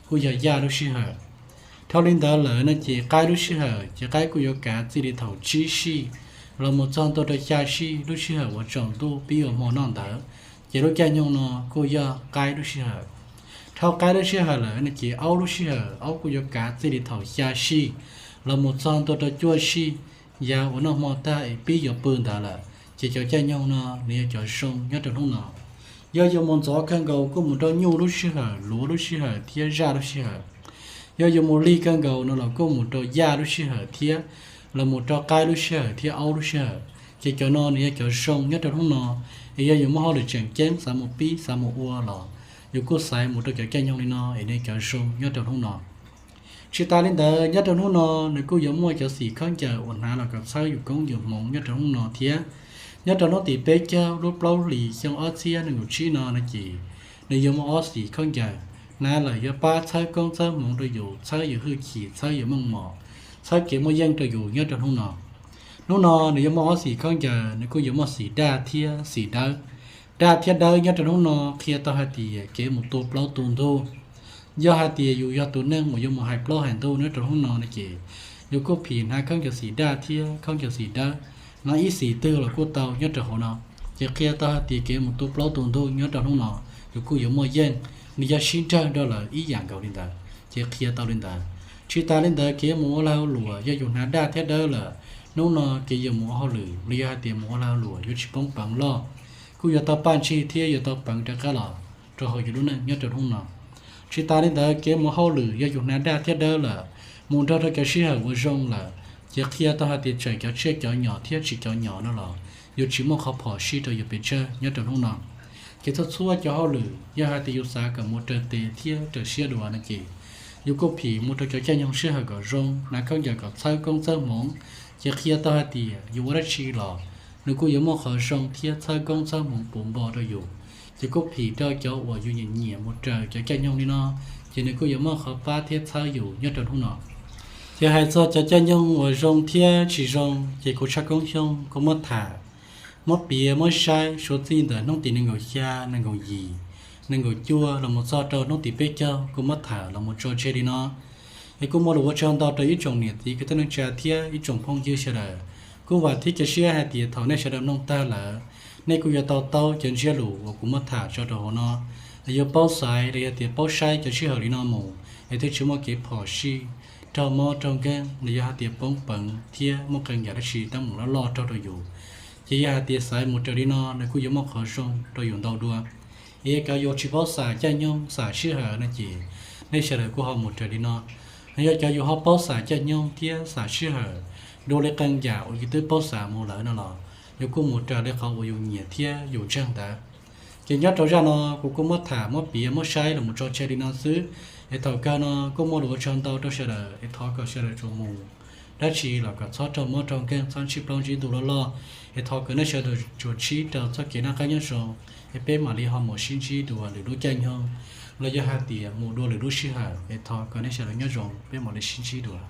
kuj yog yaj lub sij hawm. Dhau li ntawd lawm no ces qaib lub sij hawm ces qaib kuj yuav kav txij li thaum tsib sij los mus txog ntua rau xya sij lub sij hawm uas tsaus ntuj pib ua hmo noj ntawd, ces lub caij nyoog no kuj yog qaib lub sij hawm. Dhau qaib lub sij hawm lawm no ces aub lub sij hawm, aub kuj yuav kav txij li thaum xya sij los mus txog ntua rau cuaj sij yav uas noj hmo tag es pib yuav pw ntawd lawm, ces cov caij nyoog no nws yog cov zoo nyob rau hnub no. Yog yuav mus ntxov kawg nkaus kuj mus rau nyuj lub sij hawm, luav lub sij hawm thiab zaj lub sij hawm. Yog yuav mus lig kawg nkaus no los kuj mus rau yaj lub sij hawm thiab los mus rau qaib lub sij hawm thiab aub lub sij hawm. Ces cov no nws yog cov zoo nyob rau hnub no, es yog yuav muaj hauj lwm tseem ceeb xav mus pib xav mus ua los yus kuj xaiv mus rau cov caij nyoog li no es nws cov zoo nyob rau hnub no. Tsis tas li ntawd nyob rau hnub no nws kuj yuav muaj cov xim khaub ncaws uas hnav los kom txhawb yus koob yus hmoov nyob rau hnub no thiab. Nyob rau hnub tim peb caug lub plaub hlis xyoo ob txhiab nees nkaum tsib no no ces nws yuav muaj ob xim khaub ncaws hnav lawm yuav pab txhawb koob txhawb hmoov rau yus, txhawb yus hwj chim, txhawb yus meej mom, txhawb kev muaj yeej rau yus nyob rau hnub no. Hnub no nws yuav muaj ob xim khaub ncaws, nws kuj yuav muaj xim daj thiab xim dawb. Daj thiab dawb nyob rau hnub no qhia tau hais tias kev mus tu plaub tu ntug. Yog hais tias yus yog tus neeg uas yuav mus hais plaub hais ntug nyob rau hnub no no ces yus kuj phim hnav khaub ncaws xim daj thiab khaub ncaws xim dawb. no ib xim twg los kuj tau nyob rau hauv no. Ces qhia tau hais tias kev mus tu plaub tu ntug nyob rau hnub no yus kuj yuav muaj yeej, nws yog sib nrawg nrog lawv ib yam nkaus li ntawd, ces qhia tau li ntawd. Tsis tas li ntawd kev mus ua lag ua luam yog yus hnav daj thiab dawb lawm, hnub no kev yuav mus ua hauj lwm los yog hais tias mus ua lag ua luam yuav tsis poob peev loj, kuj yuav tau paj ntsig thiab yuav tau peev rov qab los rau hauv yus lub neej nyob rau hnub no. Tsis tas li ntawd kev mus hauj lwm yog yus hnav daj thiab dawb lawm, mus nrog rau cov sij hawm uas zoo lawm, ces qhia tau hais tias tseem cov tsiaj cov nyom thiab tsis cov nyom no los yus tsis muaj qhov phom sij rau yus pes tsawg nyob rau hnub no. Ces txhua txhua cov hauj lwm yog hais tias yus xav kom mus raws tes thiab raws siab dua no ces yus kuj phim mus rau cov caij nyoog sij hawm kom zoo, hnav khaub ncaws kom txhawb koob txhawb hmoov, ces qhia tau hais tias yus ua dab tsi los nws kuj yuav muaj qhov zoo thiab txhawb koob txhawb hmoov puv npo rau yus. Ces kuj phim rau cov uas yus nyiam nyiam mus raws cov caij nyoog li no, ces nws kuj yuav muaj qhov pab thiab txhawb yus nyob rau hnub no. Ces hais txog cov caij nyoog uas zoo thiab tsis zoo ces kuv Tshaj Koob Xyooj kuj muab tham, muab piav muab saib suav txij ntawm hnub tim nees nkaum xya, nees nkaum yim, nees nkaum cuaj los mus txog rau hnub tim peb caug kuj muab tham los mus tso tseg li no. Es kuj muaj lus ua tsaug ntau rau ib tsoom niam txiv kwv tij neej tsa thiab ib tsoom phooj ywg sawv daws. Kuj vam thiab cia siab hais tias thaum nej sawv daws mloog tag lawm, nej kuj yuav to taub cov ntsiab lus uas kuv muab tham tso rau hauv no, es yuav paub xaiv los yog tias paub saib cov sij hawm li no mus es thiaj tsis muaj kev phom sij, raug mob raug nkeeg los yog hais tias poob peev thiab muaj qee yam dab tsi teeb meem loj loj raug rau yus. Ces yog hais tias xaiv mus raws li no nws kuj yuav muaj qhov zoo rau yus ntau dua. Es yog cov yus tsis paub xam caij nyoog xam sij hawm no ces nej sawv daws kuj ho mus raws li no. Yog cov yus ho paub xam caij nyoog thiab xam sij hawm dua li qee yam uas yus twb paub xam mus lawm no los yus kuj mus raws li qhov uas yus nyiam thiab yus ntseeg ntawd. Ces nyob rau zaj no kuv kuj muab tham muab piav muab saib los mus tso tseg li no xwb. Es thaum kawg no kuj muaj lus ua tsaug ntau rau sawv daws es thov kom sawv daws tsuas mus dab tsi los kom txhob raug mob raug nkeeg, txhob ntsib plaub ntsib ntug loj loj. Es thov kom nej sawv daws tsuas ntsib rau txoj kev noj qab nyob zoo, es peb mam li ho mus sib ntsib dua lwm lub caij nyoog los yog hais tias mus dua lwm lub sij hawm. Es thov kom nej sawv daws nyob zoo, peb mam li sib ntsib dua.